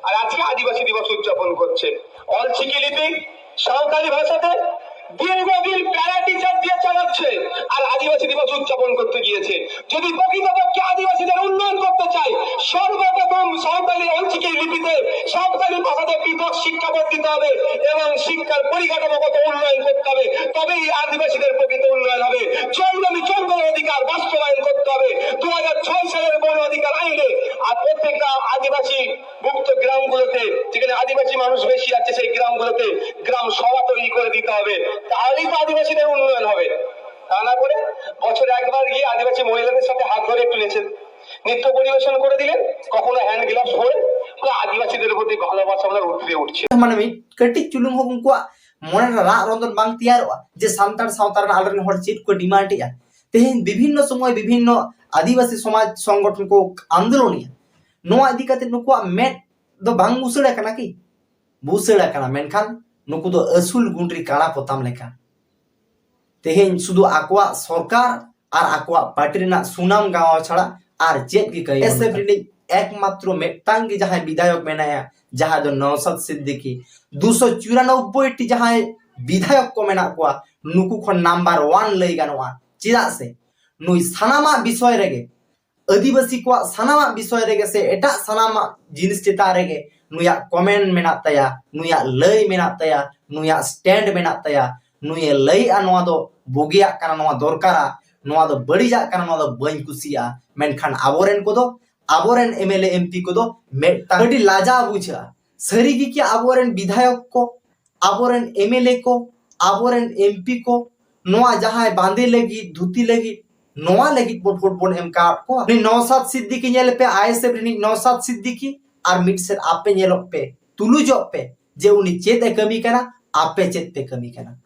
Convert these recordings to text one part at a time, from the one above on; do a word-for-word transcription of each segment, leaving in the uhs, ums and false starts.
আর আজকে আদিবাসী দিবস উদযাপন করছে। অলচিকি লিপি, সাঁওতালি ভাষাতে দীর্ঘদিন প্যারা টিচার দিয়ে চালাচ্ছে, আর আদিবাসী দিবস উদযাপন করতে গিয়েছে। যদি প্রকৃতপক্ষে আদিবাসীদের উন্নয়ন করতে চাই, সর্বপ্রথম সাঁওতালি অলচিকি লিপিতে সাঁওতালি ভাষাতে পৃথক শিক্ষা বোর্ড দিতে হবে এবং শিক্ষার পরিকাঠামোগত উন্নয়ন করতে হবে, তবেই আদিবাসীদের প্রকৃত উন্নয়ন হবে। জন্মভূমি জঙ্গল অধিকার বাস্তবায়ন করতে হবে। দু হাজার ছয় সালের বন অধিকার আইনে আর প্রত্যেকটা আদিবাসী মুক্ত গ্রামগুলোতে, যেখানে আদিবাসী মানুষ বেশি আছে, সেই গ্রামগুলোতে গ্রাম সভা তৈরি করে দিতে হবে, তাহলেই তো আদিবাসীদের উন্নয়ন হবে। তা না করে বছরে একবার গিয়ে আদিবাসী মহিলাদের সাথে হাত ধরে একটু নেচে নৃত্য পরিবেশন করে দিলেন, কখনো হ্যান্ড গ্লাভস পরে, পুরো আদিবাসীদের প্রতি ভালোবাসা ওনার উঠে উঠছে। ᱢᱟᱱᱮ ᱢᱤᱫ ᱠᱟᱹᱴᱤᱡ ᱪᱩᱞᱩᱝ ᱦᱚᱸ ᱩᱱᱠᱩᱣᱟᱜ ᱢᱚᱱᱮ ᱨᱮ ᱨᱟᱜ ᱨᱚᱸᱫᱚᱱ ᱵᱟᱝ ᱛᱮᱭᱟᱨᱚᱜᱼᱟ ᱡᱮ ᱥᱟᱱᱛᱟᱲ ᱥᱟᱶᱛᱟ ᱨᱮᱱ ᱟᱞᱮᱨᱮᱱ ᱦᱚᱲ ᱪᱮᱫ ᱠᱚ ᱰᱤᱢᱟᱱᱰ ᱮᱜᱼᱟ᱾ ᱛᱮᱦᱮᱧ ᱵᱤᱵᱷᱤᱱᱱᱚ ᱥᱚᱢᱚᱭ ᱵᱤᱵᱷᱤᱱᱱᱚ ᱟᱹᱫᱤᱵᱟᱹᱥᱤ ᱥᱚᱢᱟᱡᱽ ᱥᱚᱝᱜᱚᱴᱷᱚᱱ ᱠᱚ ᱟᱱᱫᱳᱞᱚᱱᱮᱜᱼᱟ᱾ ᱱᱚᱣᱟ ᱤᱫᱤ ᱠᱟᱛᱮ ᱱᱩᱠᱩᱣᱟᱜ ᱢᱮᱫ ᱫᱚ ᱵᱟᱝ ᱵᱩᱥᱟᱹᱲ ᱟᱠᱟᱱᱟ ᱠᱤ? ᱵᱩᱥᱟᱹᱲ ᱟᱠᱟᱱᱟ, ᱢᱮᱱᱠᱷᱟᱱ ᱱᱩᱠᱩ ᱫᱚ ᱟᱹᱥᱩᱞ ᱜᱩᱸᱰᱨᱤ ᱠᱟᱲᱟ ᱯᱚᱛᱟᱢ ᱞᱮᱠᱟ᱾ ᱛᱮᱦᱮᱧ ᱥᱩᱫᱷᱩ ᱟᱠᱚᱣᱟᱜ ᱥᱚᱨᱠᱟᱨ ᱟᱨ ᱟᱠᱚᱣᱟᱜ ᱯᱟᱨᱴᱤ ᱨᱮᱱᱟᱜ ᱥᱩᱱᱟᱢ ᱜᱟᱶᱟᱣ ᱪᱷᱟᱲᱟ ᱟᱨ ᱪᱮᱫ ᱜᱮ ᱠᱟᱹᱢᱤ ᱵᱟᱹᱱᱩᱜ ᱮᱥᱮᱯ ᱛᱟᱠᱚᱣᱟ᱾ ᱨᱤᱱᱤᱡ ᱮᱠᱢᱟᱛᱨᱚ ᱢᱤᱫᱴᱟᱝ ᱜᱮ ᱡᱟᱦᱟᱸᱭ ᱵᱤᱫᱷᱟᱭᱚᱠ ᱢᱮᱱᱟᱭᱟ, ᱡᱟᱦᱟᱸᱭ ᱫᱚ ᱱᱚᱣᱥᱟᱫ ᱥᱤᱫᱫᱤᱠᱤ, ᱫᱩᱥᱚ ᱪᱩᱨᱟᱱᱚᱵᱵᱳᱭ ᱴᱤ ᱡᱟᱦᱟᱸᱭ ᱵᱤᱫᱷᱟᱭᱚᱠ ᱠᱚ ᱢᱮᱱᱟᱜ ᱠᱚᱣᱟ, ᱱᱩᱠᱩ ᱠᱷᱚᱱ ᱱᱟᱢᱵᱟᱨ ᱳᱣᱟᱱ ᱞᱟᱹᱭ ᱜᱟᱱᱚᱜᱼᱟ᱾ ᱪᱮᱫᱟᱜ ᱥᱮ ᱱᱩᱭ ᱥᱟᱱᱟᱢᱟᱜ ᱵᱤᱥᱚᱭ ᱨᱮᱜᱮ, ᱟᱹᱫᱤᱵᱟᱹᱥᱤ ᱠᱚᱣᱟᱜ ᱥᱟᱱᱟᱢᱟᱜ ᱵᱤᱥᱚᱭ ᱨᱮᱜᱮ ᱥᱮ ᱮᱴᱟᱜ ᱥᱟᱱᱟᱢᱟᱜ ᱡᱤᱱᱤᱥ ᱪᱮᱛᱟᱱ ᱨᱮᱜᱮ ᱱᱩᱭᱟᱜ ᱠᱚᱢᱮᱱᱴ ᱢᱮᱱᱟᱜ ᱛᱟᱭᱟ, ᱱᱩᱭᱟᱜ ᱞᱟᱹᱭ ᱢᱮᱱᱟᱜ ᱛᱟᱭᱟ, ᱱᱩᱭᱟᱜ ᱥᱴᱮᱱᱰ ᱢᱮᱱᱟᱜ ᱛᱟᱭᱟ᱾ ᱱᱩᱭᱮ ᱞᱟᱹᱭᱮᱜᱼᱟ ᱱᱚᱣᱟ ᱫᱚ ᱵᱩᱜᱤᱭᱟᱜ ᱠᱟᱱᱟ, ᱱᱚᱣᱟ ᱫᱚᱨᱠᱟᱨᱟ, ᱱᱚᱣᱟ ᱫᱚ ᱵᱟᱹᱲᱤᱡᱟᱜ ᱠᱟᱱᱟ, ᱱᱚᱣᱟ ᱫᱚ ᱵᱟᱹᱧ ᱠᱩᱥᱤᱭᱟᱜᱼᱟ᱾ ᱢᱮᱱᱠᱷᱟᱱ ᱟᱵᱚᱨᱮᱱ ᱠᱚᱫᱚ, ᱟᱵᱚᱨᱮᱱ ᱮᱢᱮᱞᱮ ᱮᱢᱯᱤ ᱠᱚᱫᱚ ᱢᱤᱫᱴᱟᱝ ᱟᱹᱰᱤ ᱞᱟᱡᱟᱣ ᱵᱩᱡᱷᱟᱹᱜᱼᱟ᱾ ᱥᱟᱹᱨᱤ ᱜᱮ ᱠᱤ ᱟᱵᱚᱨᱮᱱ ᱵᱤᱫᱷᱟᱭᱚᱠ ᱠᱚ, ᱟᱵᱚᱨᱮᱱ ᱮᱢᱮᱞᱮ ᱠᱚ, ᱟᱵᱚᱨᱮᱱ ᱮᱢᱯᱤ ᱠᱚ ᱱᱚᱣᱟ ᱡᱟᱦᱟᱸᱭ ᱵᱟᱸᱫᱮ ᱞᱟᱹᱜᱤᱫ, ᱫᱷᱩᱛᱤ ᱞᱟᱹᱜᱤᱫ, ᱱᱚᱣᱟ ᱞᱟᱹᱜᱤᱫ ᱵᱚ ᱵᱷᱳᱴ ᱵᱚᱱ ᱮᱢ ᱠᱟᱣᱟᱫ ᱠᱚᱣᱟ? ᱩᱱᱤ ᱱᱚᱣᱥᱟᱫ ᱥᱤᱫᱫᱤᱠᱤ ᱧᱮᱞ ᱯᱮ, ᱟᱭᱮᱥᱮᱯ ᱨᱤᱱᱤᱡ ᱱᱚᱣᱥᱟᱫ ᱥᱤᱫᱫᱤᱠᱤ ᱟᱨ ᱢᱤᱫ ᱥᱮᱫ ᱟᱯᱮ ᱧᱮᱞᱚᱜ ᱯᱮ, ᱛᱩᱞᱩᱡᱚᱜ ᱯᱮ ᱡᱮ ᱩᱱᱤ ᱪᱮᱫ ᱮ ᱠᱟᱹᱢᱤ ᱠᱟᱱᱟ, ᱟᱯᱮ ᱪᱮᱫ ᱯᱮ ᱠᱟᱹᱢᱤ ᱠᱟᱱᱟ᱾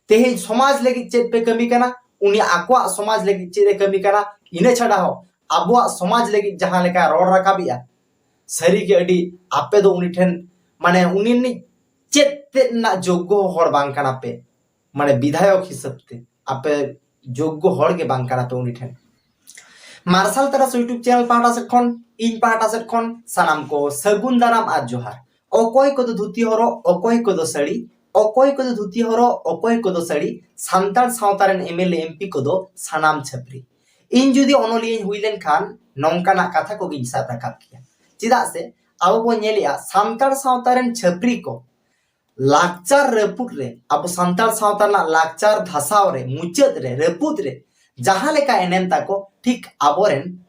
ᱛᱮᱦᱮᱧ ᱥᱚᱢᱟᱡᱽ ᱞᱟᱹᱜᱤᱫ ᱪᱮᱫ ᱯᱮ ᱠᱟᱹᱢᱤ ᱠᱟᱱᱟ, ᱩᱱᱤ ᱟᱠᱚᱣᱟᱜ ᱥᱚᱢᱟᱡᱽ ᱞᱟᱹᱜᱤᱫ ᱪᱮᱫ ᱮ ᱠᱟᱹᱢᱤ ᱠᱟᱱᱟ, ᱤᱱᱟᱹ ᱪᱷᱟᱰᱟ ᱦᱚᱸ ᱟᱵᱚᱣᱟᱜ ᱥᱚᱢᱟᱡᱽ ᱞᱟᱹᱜᱤᱫ ᱡᱟᱦᱟᱸ ᱞᱮᱠᱟ ᱨᱚᱲ ᱨᱟᱠᱟᱵᱮᱜᱼᱟ, ᱥᱟᱹᱨᱤ ᱜᱮ ᱟᱹᱰᱤ, ᱟᱯᱮ ᱫᱚ ᱩᱱᱤ ᱴᱷᱮᱱ, ᱢᱟᱱᱮ ᱩᱱᱤ ᱨᱤᱱᱤᱡ ᱪᱮᱫ ᱛᱮᱫ ᱨᱮᱱᱟᱜ ᱡᱳᱜᱽᱜᱚ ᱦᱚᱲ ᱵᱟᱝ ᱠᱟᱱᱟ ᱯᱮ᱾ ᱢᱟᱱᱮ ᱵᱤᱫᱷᱟᱭᱚᱠ ᱦᱤᱥᱟᱹᱵ ᱛᱮ ᱟᱯᱮ ᱡᱳᱜᱽᱜᱚ ᱦᱚᱲ ᱜᱮ ᱵᱟᱝ ᱠᱟᱱᱟ ᱯᱮ ᱩᱱᱤ ᱴᱷᱮᱱ᱾ ᱢᱟᱨᱥᱟᱞ ᱛᱟᱨᱟᱥ YouTube ᱪᱮᱱᱮᱞ ᱯᱟᱦᱴᱟ ᱥᱮᱫ ᱠᱷᱚᱱ, ᱤᱧ ᱯᱟᱦᱴᱟ ᱥᱮᱫ ᱠᱷᱚᱱ ᱥᱟᱱᱟᱢ ᱠᱚ ᱥᱟᱹᱜᱩᱱ ᱫᱟᱨᱟᱢ ᱟᱨ ᱡᱚᱦᱟᱨ᱾ ᱚᱠᱚᱭ ᱠᱚᱫᱚ ᱫᱷᱩᱛᱤ ᱦᱚᱨᱚᱜ, ᱚᱠᱚᱭ ᱠᱚᱫᱚ ᱥᱟᱹᱲᱤ, ᱚᱠᱚᱭ ᱠᱚᱫᱚ ᱫᱷᱩᱛᱤ ᱦᱚᱨᱚᱜ, ᱚᱠᱚᱭ ᱠᱚᱫᱚ ᱥᱟᱹᱲᱤ, ᱥᱟᱱᱛᱟᱲ ᱥᱟᱶᱛᱟ ᱨᱮᱱ MLA MP ᱠᱚᱫᱚ ᱥᱟᱱᱟᱢ ᱪᱷᱟᱹᱯᱨᱤ᱾ ᱤᱧ ᱡᱩᱫᱤ ᱚᱱᱚᱞᱤᱭᱟᱹᱧ ᱦᱩᱭ ᱞᱮᱱᱠᱷᱟᱱ ᱱᱚᱝᱠᱟᱱᱟᱜ ᱠᱟᱛᱷᱟ ᱠᱚᱜᱮᱧ ᱥᱟᱵ ᱨᱟᱠᱟᱵ ᱠᱮᱭᱟ᱾ ᱪᱮᱫᱟᱜ ᱥᱮ ᱟᱵᱚ ᱵᱚᱱ ᱧᱮᱞᱮᱜᱼᱟ, ᱥᱟᱱᱛᱟᱲ ᱥᱟᱶᱛᱟ ᱨᱮᱱ ᱪᱷᱟᱹᱯᱨᱤ ᱠᱚ ᱞᱟᱠᱪᱟᱨ ᱨᱟᱹᱯᱩᱫ ᱨᱮ, ᱟᱵᱚ ᱥᱟᱱᱛᱟᱲ ᱥᱟᱶᱛᱟ ᱨᱮᱱᱟᱜ ᱞᱟᱠᱪᱟᱨ ᱫᱷᱟᱥᱟᱣ ᱨᱮ, ᱢᱩᱪᱟᱹᱫ ᱨᱮ, ᱨᱟᱹᱯᱩᱫ ᱨᱮ ᱡᱟᱦᱟᱸ ᱞᱮᱠᱟ ᱮᱱᱮᱢ ᱛᱟᱠᱚ, ᱴᱷᱤᱠ ᱟᱵᱚᱨᱮᱱ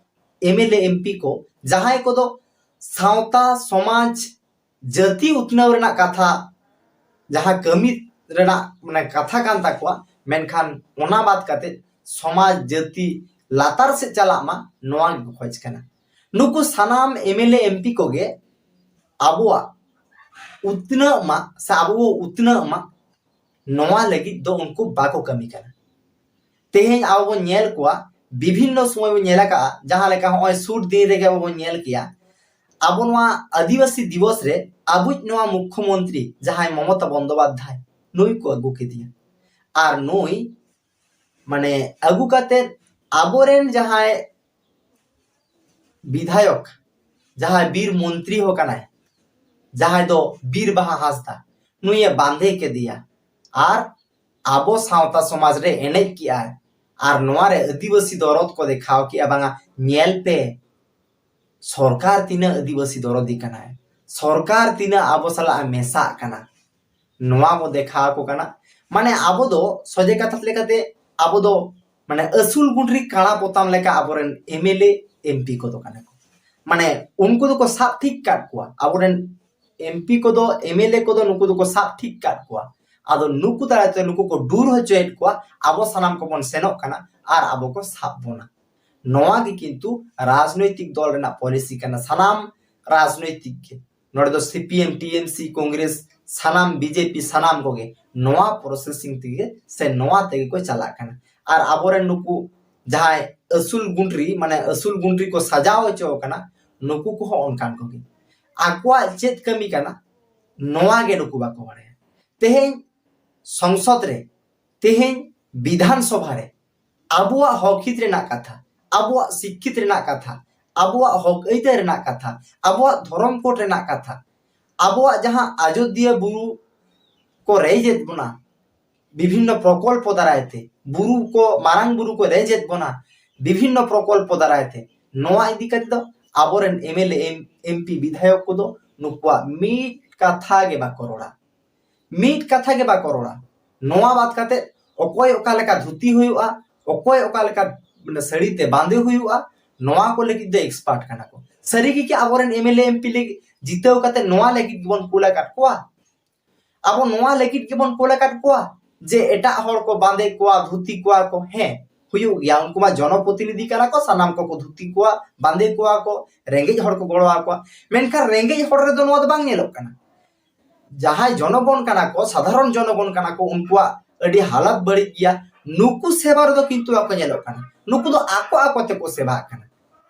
MLA MP ᱠᱚ, ᱡᱟᱦᱟᱸᱭ ᱠᱚᱫᱚ ᱥᱟᱶᱛᱟ ᱥᱚᱢᱟᱡᱽ ᱡᱟᱹᱛᱤ ᱩᱛᱱᱟᱹᱣ ᱨᱮᱱᱟᱜ ᱠᱟᱛᱷᱟ, ᱡᱟᱦᱟᱸ ᱠᱟᱹᱢᱤ ᱨᱮᱱᱟᱜ ᱢᱟᱱᱮ ᱠᱟᱛᱷᱟ ᱠᱟᱱ ᱛᱟᱠᱚᱣᱟ, ᱢᱮᱱᱠᱷᱟᱱ ᱚᱱᱟ ᱵᱟᱫ ᱠᱟᱛᱮ ᱥᱚᱢᱟᱡᱽ ᱡᱟᱹᱛᱤ ᱞᱟᱛᱟᱨ ᱥᱮᱫ ᱪᱟᱞᱟᱜ ᱢᱟ, ᱱᱚᱣᱟ ᱜᱮᱠᱚ ᱠᱷᱚᱡᱽ ᱠᱟᱱᱟ᱾ ᱱᱩᱠᱩ ᱥᱟᱱᱟᱢ MLA MP ᱠᱚᱜᱮ ᱟᱵᱚᱣᱟᱜ ᱩᱛᱱᱟᱹᱜ ᱢᱟ ᱥᱮ ᱟᱵᱚ ᱵᱚ ᱩᱛᱱᱟᱹᱜ ᱢᱟ, ᱱᱚᱣᱟ ᱞᱟᱹᱜᱤᱫ ᱫᱚ ᱩᱱᱠᱩ ᱵᱟᱠᱚ ᱠᱟᱹᱢᱤ ᱠᱟᱱᱟ᱾ ᱛᱮᱦᱮᱧ ᱟᱵᱚ ᱵᱚᱱ ᱧᱮᱞ ᱠᱚᱣᱟ, ᱵᱤᱵᱷᱤᱱᱱᱚ ᱥᱚᱢᱚᱭ ᱵᱚᱱ ᱧᱮᱞ ᱟᱠᱟᱫᱼᱟ, ᱡᱟᱦᱟᱸ ᱞᱮᱠᱟ ᱦᱚᱸᱜᱼᱚᱭ ᱥᱩᱨ ᱫᱤᱱ ᱨᱮᱜᱮ ᱟᱵᱚ ᱵᱚᱱ ᱧᱮᱞ ᱠᱮᱭᱟ, ᱟᱵᱚ ᱱᱚᱣᱟ ᱟᱹᱫᱤᱵᱟᱹᱥᱤ ᱫᱤᱵᱚᱥ ᱨᱮ ᱟᱵᱚᱭᱤᱡ ᱱᱚᱣᱟ ᱢᱩᱠᱠᱷᱚ ᱢᱚᱱᱛᱨᱤ ᱡᱟᱦᱟᱸᱭ ᱢᱚᱢᱚᱛᱟ ᱵᱚᱱᱫᱚᱯᱟᱫᱽᱫᱷᱟᱭ, ᱱᱩᱭ ᱠᱚ ᱟᱹᱜᱩ ᱠᱮᱫᱮᱭᱟ᱾ ᱟᱨ ᱱᱩᱭ ᱢᱟᱱᱮ ᱟᱹᱜᱩ ᱠᱟᱛᱮᱫ ᱟᱵᱚᱨᱮᱱ ᱡᱟᱦᱟᱸᱭ ᱵᱤᱫᱷᱟᱭᱚᱠ, ᱡᱟᱦᱟᱸᱭ ᱵᱤᱨ ᱢᱚᱱᱛᱨᱤ ᱦᱚᱸ ᱠᱟᱱᱟᱭ, ᱡᱟᱦᱟᱸᱭ ᱫᱚ ᱵᱤᱨ ᱵᱟᱦᱟ ᱦᱟᱸᱥᱫᱟ, ᱱᱩᱭᱮ ᱵᱟᱸᱫᱮ ᱠᱮᱫᱮᱭᱟ᱾ ᱟᱨ ᱟᱵᱚ ᱥᱟᱶᱛᱟ ᱥᱚᱢᱟᱡᱽ ᱨᱮ ᱮᱱᱮᱡ ᱠᱮᱜᱼᱟᱭ᱾ ᱟᱨ ᱱᱚᱣᱟ ᱨᱮ ᱟᱹᱫᱤᱵᱟᱹᱥᱤ ᱫᱚᱨᱚᱫ ᱠᱚ ᱫᱮᱠᱷᱟᱣ ᱠᱮᱜᱼᱟ, ᱵᱟᱝᱟ ᱧᱮᱞ ᱯᱮ, ᱥᱚᱨᱠᱟᱨ ᱛᱤᱱᱟᱹᱜ ᱟᱹᱫᱤᱵᱟᱹᱥᱤ ᱫᱚᱨᱚᱫᱤ ᱠᱟᱱᱟᱭ, ᱥᱚᱨᱠᱟᱨ ᱛᱤᱱᱟᱹᱜ ᱟᱵᱚ ᱥᱟᱞᱟᱜ ᱮ ᱢᱮᱥᱟᱜ ᱠᱟᱱᱟ, ᱱᱚᱣᱟ ᱵᱚ ᱫᱮᱠᱷᱟᱣ ᱟᱠᱚ ᱠᱟᱱᱟ᱾ ᱢᱟᱱᱮ ᱟᱵᱚ ᱫᱚ ᱥᱚᱡᱷᱮ ᱠᱟᱛᱷᱟ ᱞᱮᱠᱟᱛᱮ ᱟᱵᱚ ᱫᱚ ᱢᱟᱱᱮ ᱟᱹᱥᱩᱞ ᱜᱩᱸᱰᱨᱤ ᱠᱟᱲᱟ ᱯᱚᱛᱟᱢ ᱞᱮᱠᱟ ᱟᱵᱚᱨᱮᱱ MLA MP ᱠᱚᱫᱚ ᱠᱟᱱᱟ ᱠᱚ᱾ ᱢᱟᱱᱮ ᱩᱱᱠᱩ ᱫᱚᱠᱚ ᱥᱟᱵ ᱴᱷᱤᱠ ᱠᱟᱫ ᱠᱚᱣᱟ, ᱟᱵᱚᱨᱮᱱ MP ᱠᱚᱫᱚ, MLA ᱠᱚᱫᱚ ᱱᱩᱠᱩ ᱫᱚᱠᱚ ᱥᱟᱵ ᱴᱷᱤᱠ ᱠᱟᱫ ᱠᱚᱣᱟ᱾ ᱟᱫᱚ ᱱᱩᱠᱩ ᱫᱟᱨᱟᱭ ᱛᱮ ᱱᱩᱠᱩ ᱠᱚ ᱰᱩᱨ ᱦᱚᱪᱚᱭᱮᱫ ᱠᱚᱣᱟ, ᱟᱵᱚ ᱥᱟᱱᱟᱢ ᱠᱚᱵᱚᱱ ᱥᱮᱱᱚᱜ ᱠᱟᱱᱟ ᱟᱨ ᱟᱵᱚ ᱠᱚ ᱥᱟᱵ ᱵᱚᱱᱟ᱾ ᱱᱚᱣᱟ ᱜᱮ ᱠᱤᱱᱛᱩ ᱨᱟᱡᱽᱱᱳᱭᱛᱤᱠ ᱫᱚᱞ ᱨᱮᱱᱟᱜ ᱯᱚᱞᱤᱥᱤ ᱠᱟᱱᱟ, ᱥᱟᱱᱟᱢ ᱨᱟᱡᱽᱱᱳᱭᱛᱤᱠ ᱜᱮ᱾ ᱱᱚᱰᱮ ᱫᱚ CPM, TMC, ᱠᱚᱝᱜᱨᱮᱥ, ᱥᱟᱱᱟᱢ BJP, ᱥᱟᱱᱟᱢ ᱠᱚᱜᱮ ᱱᱚᱣᱟ ᱯᱨᱚᱥᱮᱥᱤᱝ ᱛᱮᱜᱮ ᱥᱮ ᱱᱚᱣᱟ ᱛᱮᱜᱮ ᱠᱚ ᱪᱟᱞᱟᱜ ᱠᱟᱱᱟ᱾ ᱟᱨ ᱟᱵᱚᱨᱮᱱ ᱱᱩᱠᱩ ᱡᱟᱦᱟᱸᱭ ᱟᱹᱥᱩᱞ ᱜᱩᱸᱰᱨᱤ, ᱢᱟᱱᱮ ᱟᱹᱥᱩᱞ ᱜᱩᱸᱰᱨᱤ ᱠᱚ ᱥᱟᱡᱟᱣ ᱦᱚᱪᱚ ᱟᱠᱟᱱᱟ, ᱱᱩᱠᱩ ᱠᱚᱦᱚᱸ ᱚᱱᱠᱟᱱ ᱠᱚᱜᱮ᱾ ᱟᱠᱚᱣᱟᱜ ᱪᱮᱫ ᱠᱟᱹᱢᱤ ᱠᱟᱱᱟ, ᱱᱚᱣᱟ ᱜᱮ ᱱᱩᱠᱩ ᱵᱟᱠᱚ ᱵᱟᱲᱟᱭᱟ᱾ ᱛᱮᱦᱮᱧ ᱥᱚᱝᱥᱚᱫ ᱨᱮ, ᱛᱮᱦᱮᱧ ᱵᱤᱫᱷᱟᱱ ᱥᱚᱵᱷᱟ ᱨᱮ ᱟᱵᱚᱣᱟᱜ ᱦᱚᱠ ᱦᱤᱛ ᱨᱮᱱᱟᱜ ᱠᱟᱛᱷᱟ, ᱟᱵᱚᱣᱟᱜ ᱥᱤᱠᱠᱷᱤᱛ ᱨᱮᱱᱟᱜ ᱠᱟᱛᱷᱟ, ᱟᱵᱚᱣᱟᱜ ᱦᱚᱠ ᱟᱹᱭᱫᱟᱹᱨ ᱨᱮᱱᱟᱜ ᱠᱟᱛᱷᱟ, ᱟᱵᱚᱣᱟᱜ ᱫᱷᱚᱨᱚᱢ ᱠᱳᱰ ᱨᱮᱱᱟᱜ ᱠᱟᱛᱷᱟ, ᱟᱵᱚᱣᱟᱜ ᱡᱟᱦᱟᱸ ᱟᱡᱚᱫᱤᱭᱟᱹ ᱵᱩᱨᱩ ᱠᱚ ᱨᱮᱡᱮᱫ ᱵᱚᱱᱟ, ᱵᱤᱵᱷᱤᱱᱱᱚ ᱯᱨᱚᱠᱚᱞᱯᱚ ᱫᱟᱨᱟᱭ ᱛᱮ ᱵᱩᱨᱩ ᱠᱚ, ᱢᱟᱨᱟᱝ ᱵᱩᱨᱩ ᱠᱚ ᱨᱮᱡᱮᱫ ᱵᱚᱱᱟ ᱵᱤᱵᱷᱤᱱᱱᱚ ᱯᱨᱚᱠᱚᱞᱯᱚ ᱫᱟᱨᱟᱭ ᱛᱮ, ᱱᱚᱣᱟ ᱤᱫᱤ ᱠᱟᱛᱮ ᱫᱚ ᱟᱵᱚᱨᱮᱱ M L A, M P, ᱵᱤᱫᱷᱟᱭᱚᱠ ᱠᱚᱫᱚ ᱱᱩᱠᱩᱣᱟᱜ ᱢᱤᱫ ᱠᱟᱛᱷᱟ ᱜᱮ ᱵᱟᱠᱚ ᱨᱚᱲᱟ᱾ ᱢᱤᱫ ᱠᱟᱛᱷᱟ ᱜᱮ ᱵᱟᱠᱚ ᱨᱚᱲᱟ᱾ ᱱᱚᱣᱟ ᱵᱟᱫ ᱠᱟᱛᱮ ᱚᱠᱚᱭ ᱚᱠᱟ ᱞᱮᱠᱟ ᱫᱷᱩᱛᱤ ᱦᱩᱭᱩᱜᱼᱟ, ᱚᱠᱚᱭ ᱚᱠᱟ ᱞᱮᱠᱟ, ᱢᱟᱱᱮ, ᱥᱟᱹᱲᱤ ᱛᱮ ᱵᱟᱸᱫᱮ ᱦᱩᱭᱩᱜᱼᱟ, ᱱᱚᱣᱟ ᱠᱚ ᱞᱟᱹᱜᱤᱫ ᱫᱚ ᱮᱠᱥᱯᱟᱨᱴ ᱠᱟᱱᱟ ᱠᱚ᱾ ᱥᱟᱹᱨᱤ ᱜᱮ ᱠᱤ ᱟᱵᱚᱨᱮᱱ M L A, M P ᱞᱟᱹᱜᱤᱫ ᱡᱤᱛᱟᱹᱣ ᱠᱟᱛᱮ ᱱᱚᱣᱟ ᱞᱟᱹᱜᱤᱫ ᱜᱮᱵᱚᱱ ᱠᱩᱞ ᱟᱠᱟᱫ ᱠᱚᱣᱟ? ᱟᱵᱚ ᱱᱚᱣᱟ ᱞᱟᱹᱜᱤᱫ ᱜᱮᱵᱚᱱ ᱠᱩᱞ ᱟᱠᱟᱫ ᱠᱚᱣᱟ ᱡᱮ ᱮᱴᱟᱜ ᱦᱚᱲ ᱠᱚ ᱵᱟᱸᱫᱮ ᱠᱚᱣᱟ, ᱫᱷᱩᱛᱤ ᱠᱚᱣᱟ ᱠᱚ? ᱦᱮᱸ, ᱦᱩᱭᱩᱜ ᱜᱮᱭᱟ, ᱩᱱᱠᱩ ᱢᱟ ᱡᱚᱱᱚᱯᱨᱚᱛᱤᱱᱤᱫᱷᱤ ᱠᱟᱱᱟ ᱠᱚ, ᱥᱟᱱᱟᱢ ᱠᱚᱠᱚ ᱫᱷᱩᱛᱤ ᱠᱚᱣᱟ, ᱵᱟᱸᱫᱮ ᱠᱚᱣᱟ ᱠᱚ, ᱨᱮᱸᱜᱮᱡ ᱦᱚᱲ ᱠᱚ ᱜᱚᱲᱚ ᱟᱠᱚᱣᱟ᱾ ᱢᱮᱱᱠᱷᱟᱱ ᱨᱮᱸᱜᱮᱡ ᱦᱚᱲ ᱨᱮᱫᱚ ᱱᱚᱣᱟ ᱫᱚ ᱵᱟᱝ ᱧᱮᱞᱚᱜ ᱠᱟᱱᱟ᱾ ᱡᱟᱦᱟᱸᱭ ᱡᱚᱱᱚᱜᱚᱱ ᱠᱟᱱᱟ ᱠᱚ, ᱥᱟᱫᱷᱟᱨᱚᱱ ᱡᱚᱱᱚᱜᱚᱱ ᱠᱟᱱᱟ ᱠᱚ, ᱩᱱᱠᱩᱣᱟᱜ ᱟᱹᱰᱤ ᱦᱟᱞᱚᱛ ᱵᱟᱹᱲᱤᱡ ᱜᱮᱭᱟ, ᱱᱩᱠᱩ ᱥᱮᱵᱟ ᱨᱮᱫᱚ ᱠᱤᱱᱛᱩ ᱵᱟᱠᱚ ᱧᱮᱞᱚᱜ ᱠᱟᱱᱟ᱾ ᱱᱩᱠᱩ ᱫᱚ ᱟᱠᱚ ᱟᱠᱚ ᱛᱮᱠᱚ ᱥᱮᱵᱟᱜ ᱠᱟᱱᱟ᱾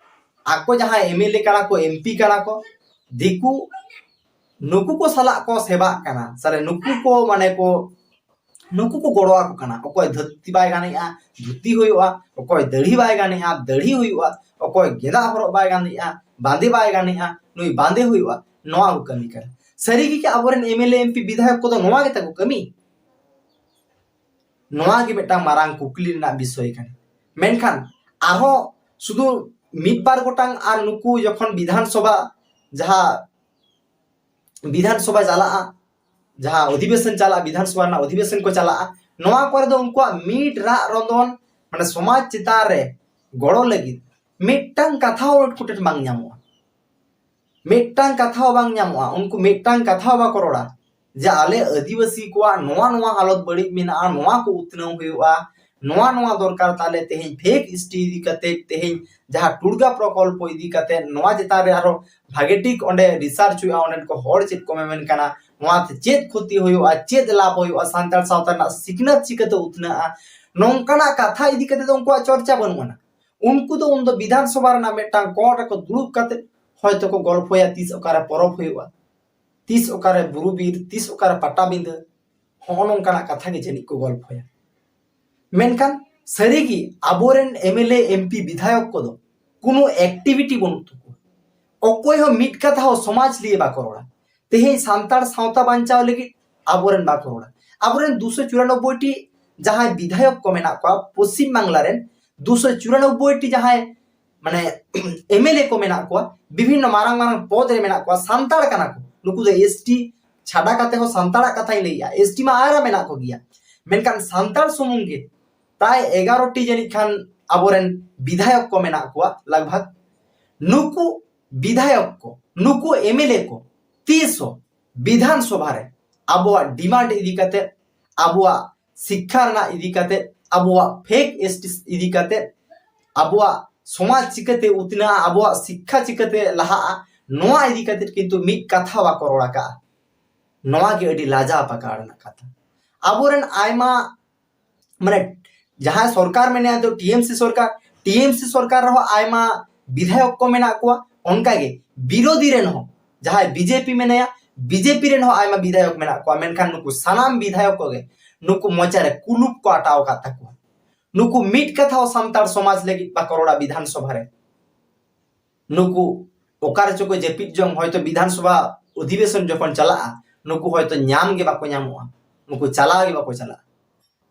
ᱟᱠᱚ ᱡᱟᱦᱟᱸᱭ ᱮᱢ ᱮᱞ ᱮ ᱠᱟᱱᱟ ᱠᱚ, ᱮᱢ ᱯᱤ ᱠᱟᱱᱟ ᱠᱚ, ᱫᱤᱠᱩ ᱱᱩᱠᱩ ᱠᱚ ᱥᱟᱞᱟᱜ ᱠᱚ ᱥᱮᱵᱟᱜ ᱠᱟᱱᱟ, ᱥᱟᱞᱮ ᱱᱩᱠᱩ ᱠᱚ, ᱢᱟᱱᱮ ᱠᱚ, ᱱᱩᱠᱩ ᱠᱚ ᱜᱚᱲᱚ ᱟᱠᱚ ᱠᱟᱱᱟ᱾ ᱚᱠᱚᱭ ᱫᱷᱩᱛᱤ ᱵᱟᱭ ᱜᱟᱱᱮᱜᱼᱟ, ᱫᱷᱩᱛᱤ ᱦᱩᱭᱩᱜᱼᱟ, ᱚᱠᱚᱭ ᱫᱟᱹᱲᱦᱤ ᱵᱟᱭ ᱜᱟᱱᱮᱜᱼᱟ, ᱫᱟᱹᱲᱦᱤ ᱦᱩᱭᱩᱜᱼᱟ, ᱚᱠᱚᱭ ᱜᱮᱸᱫᱟᱜ ᱦᱚᱨᱚᱜ ᱵᱟᱭ ᱜᱟᱱᱮᱜᱼᱟ, ᱵᱟᱸᱫᱮ ᱵᱟᱭ ᱜᱟᱱᱮᱜᱼᱟ, ᱱᱩᱭ ᱵᱟᱸᱫᱮ ᱦᱩᱭᱩᱜᱼᱟ᱾ ᱱᱚᱣᱟ ᱠᱚ ᱠᱟᱹᱢᱤ ᱠᱟᱱᱟ᱾ ᱥᱟᱹᱨᱤ ᱜᱮ ᱠᱤ ᱟᱵᱚᱨᱮᱱ M L A, M P, ᱵᱤᱫᱷᱟᱭᱚᱠ ᱠᱚᱫᱚ ᱱᱚᱣᱟ ᱜᱮ ᱛᱟᱠᱚ ᱠᱟᱹᱢᱤ? ᱱᱚᱣᱟ ᱜᱮ ᱢᱤᱫᱴᱟᱝ ᱢᱟᱨᱟᱝ ᱠᱩᱠᱞᱤ ᱨᱮᱱᱟᱜ ᱵᱤᱥᱚᱭ ᱠᱟᱱᱟ᱾ ᱢᱮᱱᱠᱷᱟᱱ ᱟᱨᱦᱚᱸ ᱥᱩᱫᱷᱩ ᱢᱤᱫ ᱵᱟᱨ ᱜᱚᱴᱟᱝ, ᱟᱨ ᱱᱩᱠᱩ ᱡᱚᱠᱷᱚᱱ ᱵᱤᱫᱷᱟᱱ ᱥᱚᱵᱷᱟ, ᱡᱟᱦᱟᱸ ᱵᱤᱫᱷᱟᱱ ᱥᱚᱵᱷᱟ ᱪᱟᱞᱟᱜᱼᱟ, ᱡᱟᱦᱟᱸ ᱚᱫᱷᱤᱵᱮᱥᱚᱱ ᱪᱟᱞᱟᱜᱼᱟ, ᱵᱤᱫᱷᱟᱱ ᱥᱚᱵᱷᱟ ᱨᱮᱱᱟᱜ ᱚᱫᱷᱤᱵᱮᱥᱚᱱ ᱠᱚ ᱪᱟᱞᱟᱜᱼᱟ, ᱱᱚᱣᱟ ᱠᱚᱨᱮ ᱫᱚ ᱩᱱᱠᱩᱣᱟᱜ ᱢᱤᱫ ᱨᱟᱜ ᱨᱚᱫᱚᱱ, ᱢᱟᱱᱮ ᱥᱚᱢᱟᱡᱽ ᱪᱮᱛᱟᱱ ᱨᱮ ᱜᱚᱲᱚ ᱞᱟᱹᱜᱤᱫ ᱢᱤᱫᱴᱟᱝ ᱠᱟᱛᱷᱟ ᱦᱚᱸ ᱩᱱᱠᱩ ᱴᱷᱮᱱ ᱵᱟᱝ ᱧᱟᱢᱚᱜᱼᱟ᱾ ᱢᱤᱫᱴᱟᱝ ᱠᱟᱛᱷᱟ ᱦᱚᱸ ᱵᱟᱝ ᱧᱟᱢᱚᱜᱼᱟ᱾ ᱩᱱᱠᱩ ᱢᱤᱫᱴᱟᱝ ᱠᱟᱛᱷᱟ ᱦᱚᱸ ᱵᱟᱠᱚ ᱨᱚᱲᱟ ᱡᱮ ᱟᱞᱮ ᱟᱹᱫᱤᱵᱟᱹᱥᱤ ᱠᱚᱣᱟᱜ ᱱᱚᱣᱟ ᱱᱚᱣᱟ ᱦᱟᱞᱚᱛ ᱵᱟᱹᱲᱤᱡ ᱢᱮᱱᱟᱜᱼᱟ, ᱱᱚᱣᱟ ᱠᱚ ᱩᱛᱱᱟᱹᱣ ᱦᱩᱭᱩᱜᱼᱟ, ᱱᱚᱣᱟ ᱱᱚᱣᱟ ᱫᱚᱨᱠᱟᱨ ᱛᱟᱞᱮ, ᱛᱮᱦᱮᱧ ᱯᱷᱮᱠ ᱮᱥ ᱴᱤ ᱤᱫᱤ ᱠᱟᱛᱮ, ᱛᱮᱦᱮᱧ ᱡᱟᱦᱟᱸ ᱴᱩᱲᱜᱟ ᱯᱨᱚᱠᱚᱞᱯᱚ ᱤᱫᱤ ᱠᱟᱛᱮ, ᱱᱚᱣᱟ ᱪᱮᱛᱟᱱ ᱨᱮ ᱟᱨᱦᱚᱸ ᱵᱷᱟᱜᱮ ᱴᱷᱤᱠ ᱚᱸᱰᱮ ᱨᱤᱥᱟᱨᱪ ᱦᱩᱭᱩᱜᱼᱟ, ᱚᱸᱰᱮᱱ ᱠᱚ ᱦᱚᱲ ᱪᱮᱫ ᱠᱚ ᱢᱮᱢᱮᱱ ᱠᱟᱱᱟ, ᱱᱚᱣᱟ ᱛᱮ ᱪᱮᱫ ᱠᱷᱚᱛᱤ ᱦᱩᱭᱩᱜᱼᱟ, ᱪᱮᱫ ᱞᱟᱵᱷ ᱦᱩᱭᱩᱜᱼᱟ, ᱥᱟᱱᱛᱟᱲ ᱥᱟᱶᱛᱟ ᱨᱮᱱᱟᱜ ᱥᱤᱠᱷᱱᱟᱹᱛ ᱪᱤᱠᱟᱹᱛᱮ ᱩᱛᱱᱟᱹᱜᱼᱟ, ᱱᱚᱝᱠᱟᱱᱟᱜ ᱠᱟᱛᱷᱟ ᱤᱫᱤ ᱠᱟᱛᱮ ᱫᱚ ᱩᱱᱠᱩᱣᱟᱜ ᱪᱚᱨᱪᱟ ᱵᱟᱹᱱᱩᱜ ᱟᱱᱟ᱾ ᱩᱱᱠᱩ ᱫᱚ ᱩᱱᱫᱚ ᱵᱤᱫᱷᱟᱱ ᱥᱚᱵᱷᱟ ᱨᱮᱱᱟᱜ ᱢᱤᱫᱴᱟᱝ ᱠᱚᱴ ᱨᱮᱠᱚ ᱫᱩᱲᱩᱵ ᱠᱟᱛᱮ ᱦᱚᱭᱛᱚ ᱠᱚ ᱜᱚᱞᱯᱷᱚᱭᱟ, ᱛᱤᱥ ᱚᱠᱟᱨᱮ ᱯᱚᱨᱚᱵᱽ ᱦᱩᱭᱩᱜᱼᱟ, ᱛᱤᱥ ᱚᱠᱟᱨᱮ ᱵᱩᱨᱩ ᱵᱤᱨ, ᱛᱤᱥ ᱚᱠᱟᱨᱮ ᱯᱟᱴᱟᱵᱤᱸᱫᱟᱹ, ᱦᱚᱸᱜᱼᱚ ᱱᱚᱝᱠᱟᱱᱟᱜ ᱠᱟᱛᱷᱟ ᱜᱮ ᱡᱟᱹᱱᱤᱡ ᱠᱚ ᱜᱚᱞᱯᱷᱚᱭᱟ᱾ ᱢᱮᱱᱠᱷᱟᱱ ᱥᱟᱹᱨᱤᱜᱮ ᱟᱵᱚᱨᱮᱱ ᱮᱢᱮᱞᱮ, ᱮᱢᱯᱤ, ᱵᱤᱫᱷᱟᱭᱚᱠ ᱠᱚᱫᱚ ᱠᱳᱱᱳ ᱮᱠᱴᱤᱵᱷᱤᱴᱤ ᱵᱟᱹᱱᱩᱜ ᱛᱟᱠᱚᱣᱟ᱾ ᱚᱠᱚᱭ ᱦᱚᱸ ᱢᱤᱫ ᱠᱟᱛᱷᱟ ᱦᱚᱸ ᱥᱚᱢᱟᱡᱽ ᱞᱤᱭᱮ ᱵᱟᱠᱚ ᱨᱚᱲᱟ᱾ ᱛᱮᱦᱮᱧ ᱥᱟᱱᱛᱟᱲ ᱥᱟᱶᱛᱟ ᱵᱟᱧᱪᱟᱣ ᱞᱟᱹᱜᱤᱫ ᱟᱵᱚᱨᱮᱱ ᱵᱟᱠᱚ ᱨᱚᱲᱟ᱾ ᱟᱵᱚᱨᱮᱱ ᱫᱩᱥᱚ ᱪᱩᱨᱟᱱᱚᱵᱵᱳᱭ ᱴᱤ ᱡᱟᱦᱟᱸᱭ ᱵᱤᱫᱷᱟᱭᱚᱠ ᱠᱚ ᱢᱮᱱᱟᱜ ᱠᱚᱣᱟ ᱯᱚᱥᱪᱤᱢ ᱵᱟᱝᱞᱟ ᱨᱮᱱ, ᱫᱩᱥᱚ ᱪᱩᱨᱟᱱᱚᱵᱵᱳᱭ ᱴᱤ ᱡᱟᱦᱟᱸᱭ ᱢᱟᱱᱮ ᱮᱢᱮᱞᱮ ᱠᱚ ᱢᱮᱱᱟᱜ ᱠᱚᱣᱟ, ᱵᱤᱵᱷᱤᱱᱱᱚ ᱢᱟᱨᱟᱝ ᱢᱟᱨᱟᱝ ᱯᱚᱫᱽ ᱨᱮ ᱢᱮᱱᱟᱜ ᱠᱚᱣᱟ, ᱥᱟᱱᱛᱟᱲ ᱠᱟᱱᱟ ᱠᱚ᱾ ᱱᱩᱠᱩ ᱫᱚ ᱮᱥᱴᱤ ᱪᱷᱟᱰᱟ ᱠᱟᱛᱮ ᱦᱚᱸ ᱥᱟᱱᱛᱟᱲᱟᱜ ᱠᱟᱛᱷᱟᱧ ᱞᱟᱹᱭᱮᱜᱼᱟ, ᱮᱥᱴᱤ ᱢᱟ ᱟᱨ ᱢᱮᱱᱟᱜ ᱠᱚᱜᱮᱭᱟ, ᱢᱮᱱᱠᱷᱟᱱ ᱥᱟᱱᱛᱟᱲ ᱥᱩᱢᱩᱝ ᱜᱮ ᱯᱨᱟᱭ ᱮᱜᱟᱨᱚ ᱴᱤ ᱡᱟᱹᱱᱤᱡ ᱠᱷᱟᱱ ᱟᱵᱚᱨᱮᱱ ᱵᱤᱫᱷᱟᱭᱚᱠ ᱠᱚ ᱢᱮᱱᱟᱜ ᱠᱚᱣᱟ ᱞᱟᱜᱽ ᱵᱷᱟᱜᱽ᱾ ᱱᱩᱠᱩ ᱵᱤᱫᱷᱟᱭᱚᱠ ᱠᱚ, ᱱᱩᱠᱩ ᱮᱢᱮᱞᱮ ᱠᱚ ᱛᱤᱥ ᱦᱚᱸ ᱵᱤᱫᱷᱟᱱ ᱥᱚᱵᱷᱟ ᱨᱮ ᱟᱵᱚᱣᱟᱜ ᱰᱤᱢᱟᱱᱰ ᱤᱫᱤ ᱠᱟᱛᱮ, ᱟᱵᱚᱣᱟᱜ ᱥᱤᱠᱠᱷᱟ ᱨᱮᱱᱟᱜ ᱤᱫᱤ ᱠᱟᱛᱮ, ᱟᱵᱚᱣᱟᱜ ᱯᱷᱮᱠ ᱮᱥᱴᱤ ᱤᱫᱤ ᱠᱟᱛᱮ, ᱟᱵᱚᱣᱟᱜ ᱥᱚᱢᱟᱡᱽ ᱪᱤᱠᱟᱹᱛᱮ ᱩᱛᱱᱟᱹᱜᱼᱟ, ᱟᱵᱚᱣᱟᱜ ᱥᱤᱠᱠᱷᱟ ᱪᱤᱠᱟᱹᱛᱮ ᱞᱟᱦᱟᱜᱼᱟ, ᱱᱚᱣᱟ ᱤᱫᱤ ᱠᱟᱛᱮ ᱠᱤᱱᱛᱩ ᱢᱤᱫ ᱠᱟᱛᱷᱟ ᱵᱟᱠᱚ ᱨᱚᱲ ᱟᱠᱟᱫᱼᱟ᱾ ᱱᱚᱣᱟ ᱜᱮ ᱟᱹᱰᱤ ᱞᱟᱡᱟᱣ ᱯᱟᱠᱟᱲ ᱨᱮᱱᱟᱜ ᱠᱟᱛᱷᱟ᱾ ᱟᱵᱚᱨᱮᱱ ᱟᱭᱢᱟ ᱢᱟᱱᱮ ᱡᱟᱦᱟᱸᱭ ᱥᱚᱨᱠᱟᱨ ᱢᱮᱱᱟᱭᱟ ᱫᱚ ᱴᱤ ᱮᱢ ᱥᱤ ᱥᱚᱨᱠᱟᱨ, ᱴᱤ ᱮᱢ ᱥᱤ ᱥᱚᱨᱠᱟᱨ ᱨᱮᱦᱚᱸ ᱟᱭᱢᱟ ᱵᱤᱫᱷᱟᱭᱚᱠ ᱠᱚ ᱢᱮᱱᱟᱜ ᱠᱚᱣᱟ, ᱚᱱᱠᱟᱜᱮ ᱵᱤᱨᱳᱫᱷᱤ ᱨᱮᱱ ᱦᱚᱸ ᱡᱟᱦᱟᱸᱭ ᱵᱤ ᱡᱮ ᱯᱤ ᱢᱮᱱᱟᱭᱟ, ᱵᱤ ᱡᱮ ᱯᱤ ᱨᱮᱱ ᱦᱚᱸ ᱟᱭᱢᱟ ᱵᱤᱫᱷᱟᱭᱚᱠ ᱢᱮᱱᱟᱜ ᱠᱚᱣᱟ, ᱢᱮᱱᱠᱷᱟᱱ ᱱᱩᱠᱩ ᱥᱟᱱᱟᱢ ᱵᱤᱫᱷᱟᱭᱚᱠ ᱠᱚᱜᱮ ᱱᱩᱠᱩ ᱢᱚᱪᱟᱨᱮ ᱠᱩᱞᱩᱯ ᱠᱚ ᱟᱴᱟᱣ ᱟᱠᱟᱫ ᱛᱟᱠᱚᱣᱟ᱾ ᱱᱩᱠᱩ ᱢᱤᱫ ᱠᱟᱛᱷᱟ ᱦᱚᱸ ᱥᱟᱱᱛᱟᱲ ᱥᱚᱢᱟᱡᱽ ᱞᱟᱹᱜᱤᱫ ᱵᱟᱠᱚ ᱨᱚᱲᱟ ᱵᱤᱫᱷᱟᱱ ᱥᱚᱵᱷᱟ ᱨᱮ᱾ ᱱᱩᱠᱩ ᱚᱠᱟ ᱨᱮᱪᱚ ᱠᱚ ᱡᱟᱹᱯᱤᱫ ᱡᱚᱝ, ᱦᱚᱭᱛᱚ ᱵᱤᱫᱷᱟᱱ ᱥᱚᱵᱷᱟ ᱚᱫᱷᱤᱵᱮᱥᱚᱱ ᱡᱚᱠᱷᱚᱱ ᱪᱟᱞᱟᱜᱼᱟ, ᱱᱩᱠᱩ ᱦᱚᱭᱛᱚ ᱧᱟᱢ ᱜᱮ ᱵᱟᱠᱚ ᱧᱟᱢᱚᱜᱼᱟ, ᱱᱩᱠᱩ ᱪᱟᱞᱟᱣ ᱜᱮ ᱵᱟᱠᱚ ᱪᱟᱞᱟᱜᱼᱟ᱾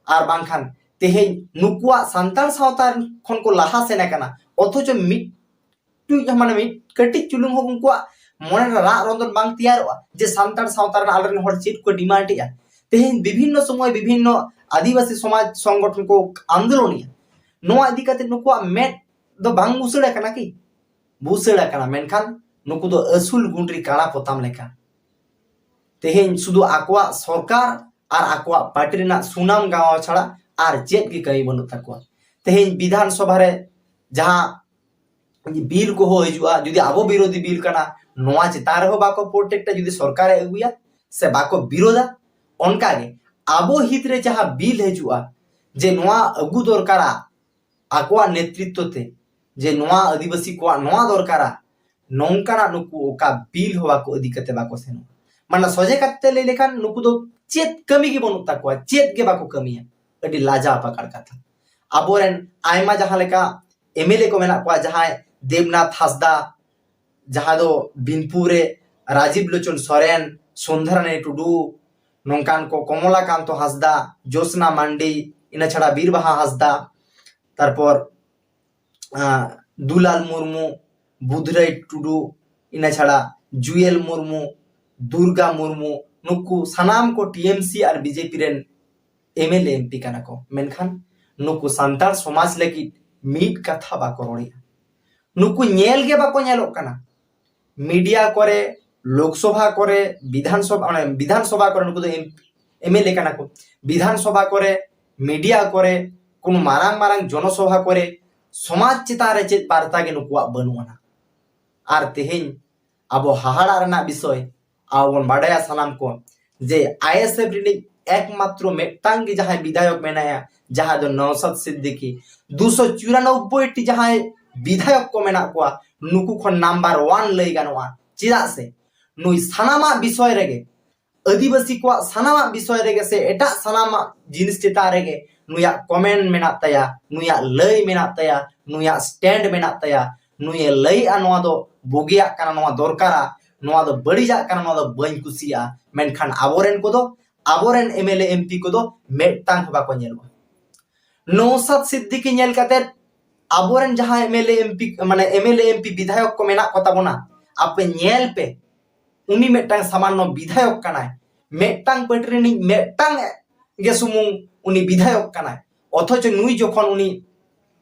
ᱟᱨ ᱵᱟᱝᱠᱷᱟᱱ ᱛᱮᱦᱮᱧ ᱱᱩᱠᱩᱣᱟᱜ ᱥᱟᱱᱛᱟᱲ ᱥᱟᱶᱛᱟ ᱠᱷᱚᱱ ᱠᱚ ᱞᱟᱦᱟ ᱥᱮᱱ ᱟᱠᱟᱱᱟ, ᱚᱛᱷᱚᱪᱚ ᱢᱤᱫ ᱴᱩᱡ, ᱢᱟᱱᱮ ᱢᱤᱫ ᱠᱟᱹᱴᱤᱡ ᱪᱩᱞᱩᱝ ᱦᱚᱸ ᱩᱱᱠᱩᱣᱟᱜ ᱢᱚᱱᱮ ᱨᱮ ᱨᱟᱜ ᱨᱚᱸᱫᱚᱱ ᱵᱟᱝ ᱛᱮᱭᱟᱨᱚᱜᱼᱟ ᱡᱮ ᱥᱟᱱᱛᱟᱲ ᱥᱟᱶᱛᱟ ᱨᱮᱱ ᱟᱞᱮᱨᱮᱱ ᱦᱚᱲ ᱪᱮᱫ ᱠᱚ ᱰᱤᱢᱟᱱᱰ ᱮᱜᱼᱟ᱾ ᱛᱮᱦᱮᱧ ᱵᱤᱵᱷᱤᱱᱱᱚ ᱥᱚᱢᱚᱭ ᱵᱤᱵᱷᱤᱱᱱᱚ ᱟᱹᱫᱤᱵᱟᱹᱥᱤ ᱥᱚᱢᱟᱡᱽ ᱥᱚᱝᱜᱚᱴᱷᱚᱱ ᱠᱚ ᱟᱱᱫᱳᱞᱚᱱᱮᱜᱼᱟ, ᱱᱚᱣᱟ ᱤᱫᱤ ᱠᱟᱛᱮ ᱱᱩᱠᱩᱣᱟᱜ ᱢᱮᱫ ᱫᱚ ᱵᱟᱝ ᱵᱩᱥᱟᱹᱲ ᱟᱠᱟᱱᱟ ᱠᱤ? ᱵᱩᱥᱟᱹᱲ ᱟᱠᱟᱱᱟ, ᱢᱮᱱᱠᱷᱟᱱ ᱱᱩᱠᱩ ᱫᱚ ᱟᱹᱥᱩᱞ ᱜᱩᱸᱰᱨᱤ ᱠᱟᱲᱟ ᱯᱚᱛᱟᱢ ᱞᱮᱠᱟ᱾ ᱛᱮᱦᱮᱧ ᱥᱩᱫᱷᱩ ᱟᱠᱚᱣᱟᱜ ᱥᱚᱨᱠᱟᱨ ᱟᱨ ᱟᱠᱚᱣᱟᱜ ᱯᱟᱨᱴᱤ ᱨᱮᱱᱟᱜ ᱥᱩᱱᱟᱢ ᱜᱟᱶᱟᱣ ᱪᱷᱟᱲᱟ ᱟᱨ ᱪᱮᱫ ᱜᱮ ᱠᱟᱹᱢᱤ ᱵᱟᱹᱱᱩᱜ ᱛᱟᱠᱚᱣᱟ᱾ ᱛᱮᱦᱮᱧ ᱵᱤᱫᱷᱟᱱ ᱥᱚᱵᱷᱟ ᱨᱮ ᱡᱟᱦᱟᱸ ᱵᱤᱞ ᱠᱚᱦᱚᱸ ᱦᱤᱡᱩᱜᱼᱟ, ᱡᱩᱫᱤ ᱟᱵᱚ ᱵᱤᱨᱳᱫᱷᱤ ᱵᱤᱞ ᱠᱟᱱᱟ, ᱱᱚᱣᱟ ᱪᱮᱛᱟᱱ ᱨᱮᱦᱚᱸ ᱵᱟᱠᱚ ᱯᱨᱚᱴᱮᱠᱴᱟ᱾ ᱡᱩᱫᱤ ᱥᱚᱨᱠᱟᱨᱮ ᱟᱹᱜᱩᱭᱟ ᱥᱮ ᱵᱟᱠᱚ ᱵᱤᱨᱳᱫᱷᱟ, ᱚᱱᱠᱟᱜᱮ ᱟᱵᱚ ᱦᱤᱛ ᱨᱮ ᱡᱟᱦᱟᱸ ᱵᱤᱞ ᱦᱤᱡᱩᱜᱼᱟ ᱡᱮ ᱱᱚᱣᱟ ᱟᱹᱜᱩ ᱫᱚᱨᱠᱟᱨᱟ ᱟᱠᱚᱣᱟᱜ ᱱᱮᱛᱨᱤᱛᱵᱚ ᱛᱮ, ᱡᱮ ᱱᱚᱣᱟ ᱟᱹᱫᱤᱵᱟᱹᱥᱤ ᱠᱚᱣᱟᱜ ᱱᱚᱣᱟ ᱫᱚᱨᱠᱟᱨᱟ, ᱱᱚᱝᱠᱟᱱᱟᱜ ᱱᱩᱠᱩ ᱚᱠᱟ ᱵᱤᱞ ᱦᱚᱸ ᱵᱟᱠᱚ ᱤᱫᱤ ᱠᱟᱛᱮ ᱵᱟᱠᱚ ᱥᱮᱱᱚᱜᱼᱟ᱾ ᱢᱟᱱᱮ ᱥᱚᱡᱷᱮ ᱠᱟᱛᱮ ᱞᱟᱹᱭ ᱞᱮᱠᱷᱟᱱ ᱱᱩᱠᱩ ᱫᱚ ᱪᱮᱫ ᱠᱟᱹᱢᱤ ᱜᱮ ᱵᱟᱹᱱᱩᱜ ᱛᱟᱠᱚᱣᱟ, ᱪᱮᱫ ᱜᱮ ᱵᱟᱠᱚ ᱠᱟᱹᱢᱤᱭᱟ᱾ ᱟᱹᱰᱤ ᱞᱟᱡᱟᱣ ᱯᱟᱠᱟᱲ ᱠᱟᱛᱷᱟ᱾ ᱟᱵᱚᱨᱮᱱ ᱟᱭᱢᱟ ᱡᱟᱦᱟᱸ ᱞᱮᱠᱟ ᱮᱢᱮᱞᱮ ᱠᱚ ᱢᱮᱱᱟᱜ ᱠᱚᱣᱟ, ᱡᱟᱦᱟᱸᱭ ᱫᱮᱵᱽᱱᱟᱛᱷ ᱦᱟᱸᱥᱫᱟ, ᱡᱟᱦᱟᱸ ᱫᱚ ᱵᱤᱱᱯᱩᱨ ᱨᱮ ᱨᱟᱡᱤᱵᱽ ᱞᱳᱪᱚᱱ ᱥᱚᱨᱮᱱ, ᱥᱚᱱᱫᱷᱨᱟᱱᱤ ᱴᱩᱰᱩ, ᱱᱚᱝᱠᱟᱱ ᱠᱚ ᱠᱚᱢᱚᱞᱟᱠᱟᱱᱛᱚ ᱦᱟᱸᱥᱫᱟ, ᱡᱳᱥᱱᱟ ᱢᱟᱱᱰᱤ, ᱤᱱᱟᱹ ᱪᱷᱟᱲᱟ ᱵᱤᱨᱵᱟᱦᱟ ᱦᱟᱸᱥᱫᱟ, ᱛᱟᱨᱯᱚᱨ ᱟᱸ, ᱫᱩᱞᱟᱞ ᱢᱩᱨᱢᱩ, ᱵᱩᱫᱷᱨᱟᱭ ᱴᱩᱰᱩ, ᱤᱱᱟᱹ ᱪᱷᱟᱲᱟ ᱡᱩᱭᱮᱞ ᱢᱩᱨᱢᱩ, ᱫᱩᱨᱜᱟ ᱢᱩᱨᱢᱩ, ᱱᱩᱠᱩ ᱥᱟᱱᱟᱢ ᱠᱚ ᱴᱤ ᱮᱢ ᱥᱤ ᱟᱨ ᱵᱤ ᱡᱮ ᱯᱤ ᱨᱮᱱ M L A M P ᱠᱟᱱᱟ ᱠᱚ᱾ ᱢᱮᱱᱠᱷᱟᱱ ᱱᱩᱠᱩ ᱥᱟᱱᱛᱟᱲ ᱥᱚᱢᱟᱡᱽ ᱞᱟᱹᱜᱤᱫ ᱢᱤᱫ ᱠᱟᱛᱷᱟ ᱵᱟᱠᱚ ᱨᱚᱲᱮᱫᱼᱟ᱾ ᱱᱩᱠᱩ ᱧᱮᱞ ᱜᱮ ᱵᱟᱠᱚ ᱧᱮᱞᱚᱜ ᱠᱟᱱᱟ᱾ ᱢᱤᱰᱤᱭᱟ ᱠᱚᱨᱮ, ᱞᱳᱠᱥᱚᱵᱷᱟ ᱠᱚᱨᱮ, ᱵᱤᱫᱷᱟᱱ ᱥᱚᱵᱷᱟ, ᱚᱱᱮ ᱵᱤᱫᱷᱟᱱ ᱥᱚᱵᱷᱟ ᱠᱚᱨᱮ ᱱᱩᱠᱩ ᱫᱚ ᱮᱢ ᱮᱞ ᱮ ᱠᱟᱱᱟ ᱠᱚ᱾ ᱵᱤᱫᱷᱟᱱ ᱥᱚᱵᱷᱟ ᱠᱚᱨᱮ, ᱢᱤᱰᱤᱭᱟ ᱠᱚᱨᱮ, ᱠᱳᱱᱳ ᱢᱟᱨᱟᱝ ᱢᱟᱨᱟᱝ ᱡᱚᱱᱚᱥᱚᱵᱷᱟ ᱠᱚᱨᱮ ᱥᱚᱢᱟᱡᱽ ᱪᱮᱛᱟᱱ ᱨᱮ ᱪᱮᱫ ᱵᱟᱨᱛᱟ ᱜᱮ ᱱᱩᱠᱩᱣᱟᱜ ᱵᱟᱹᱱᱩᱜ ᱟᱱᱟ᱾ ᱟᱨ ᱛᱮᱦᱮᱧ ᱟᱵᱚ ᱦᱟᱦᱟᱲᱟᱜ ᱨᱮᱱᱟᱜ ᱵᱤᱥᱚᱭ, ᱟᱵᱚ ᱵᱚᱱ ᱵᱟᱰᱟᱭᱟ ᱥᱟᱱᱟᱢ ᱠᱚ ᱡᱮ ᱟᱭ ᱮᱥ ᱮᱯᱷ ᱨᱤᱱᱤᱡ ᱮᱠᱢᱟᱛᱨᱚ ᱢᱤᱫᱴᱟᱝ ᱜᱮ ᱡᱟᱦᱟᱸᱭ ᱵᱤᱫᱷᱟᱭᱚᱠ ᱢᱮᱱᱟᱭᱟ, ᱡᱟᱦᱟᱸ ᱫᱚ ᱱᱚᱣᱥᱟᱫ ᱥᱤᱫᱫᱤᱠᱤ᱾ ᱫᱩᱥᱚ ᱪᱩᱨᱟᱱᱚᱵᱵᱳᱭ ᱴᱤ ᱡᱟᱦᱟᱸᱭ ᱵᱤᱫᱷᱟᱭᱚᱠ ᱠᱚ ᱢᱮᱱᱟᱜ ᱠᱚᱣᱟ, ᱱᱩᱠᱩ ᱠᱷᱚᱱ ᱱᱟᱢᱵᱟᱨ ᱳᱣᱟᱱ ᱞᱟᱹᱭ ᱜᱟᱱᱚᱜᱼᱟ᱾ ᱪᱮᱫᱟᱜ ᱥᱮ ᱱᱩᱭ ᱥᱟᱱᱟᱢᱟᱜ ᱵᱤᱥᱚᱭ ᱨᱮᱜᱮ, ᱟᱹᱫᱤᱵᱟᱹᱥᱤ ᱠᱚᱣᱟᱜ ᱥᱟᱱᱟᱢᱟᱜ ᱵᱤᱥᱚᱭ ᱨᱮᱜᱮ ᱥᱮ ᱮᱴᱟᱜ ᱥᱟᱱᱟᱢᱟᱜ ᱡᱤᱱᱤᱥ ᱪᱮᱛᱟᱱ ᱨᱮᱜᱮ ᱱᱩᱭᱟᱜ ᱠᱚᱢᱮᱱᱴ ᱢᱮᱱᱟᱜ ᱛᱟᱭᱟ, ᱱᱩᱭᱟᱜ ᱞᱟᱹᱭ ᱢᱮᱱᱟᱜ ᱛᱟᱭᱟ, ᱱᱩᱭᱟᱜ ᱥᱴᱮᱱᱰ ᱢᱮᱱᱟᱜ ᱛᱟᱭᱟ᱾ ᱱᱩᱭᱮ ᱞᱟᱹᱭᱮᱜᱼᱟ ᱱᱚᱣᱟ ᱫᱚ ᱵᱩᱜᱤᱭᱟᱜ ᱠᱟᱱᱟ, ᱱᱚᱣᱟ ᱫᱚᱨᱠᱟᱨᱟ, ᱱᱚᱣᱟ ᱫᱚ ᱵᱟᱹᱲᱤᱡᱟᱜ ᱠᱟᱱᱟ, ᱱᱚᱣᱟ ᱫᱚ ᱵᱟᱹᱧ ᱠᱩᱥᱤᱭᱟᱜᱼᱟ᱾ ᱢᱮᱱᱠᱷᱟᱱ ᱟᱵᱚᱨᱮᱱ ᱠᱚᱫᱚ, ᱟᱵᱚᱨᱮᱱ M L A M P ᱠᱚᱫᱚ ᱢᱤᱫᱴᱟᱝ ᱦᱚᱸ ᱵᱟᱠᱚ ᱧᱮᱞᱚᱜᱼᱟ᱾ ᱱᱚᱣᱥᱟᱫ ᱥᱤᱫᱫᱤᱠᱤ ᱧᱮᱞ ᱠᱟᱛᱮ ᱟᱵᱚᱨᱮᱱ ᱡᱟᱦᱟᱸ M L A M P, ᱢᱟᱱᱮ M L A M P ᱵᱤᱫᱷᱟᱭᱚᱠ ᱠᱚ ᱢᱮᱱᱟᱜ ᱠᱚ ᱛᱟᱵᱚᱱᱟ, ᱟᱯᱮ ᱧᱮᱞ ᱯᱮ, ᱩᱱᱤ ᱢᱤᱫᱴᱟᱝ ᱥᱟᱢᱟᱱᱱᱚ ᱵᱤᱫᱷᱟᱭᱚᱠ ᱠᱟᱱᱟᱭ, ᱢᱤᱫᱴᱟᱝ ᱯᱟᱹᱴᱤ ᱨᱤᱱᱤᱡ ᱢᱤᱫᱴᱟᱝ ᱜᱮ ᱥᱩᱢᱩᱝ ᱩᱱᱤ ᱵᱤᱫᱷᱟᱭᱚᱠ ᱠᱟᱱᱟᱭ, ᱚᱛᱷᱚᱪᱚ ᱱᱩᱭ ᱡᱚᱠᱷᱚᱱ ᱩᱱᱤ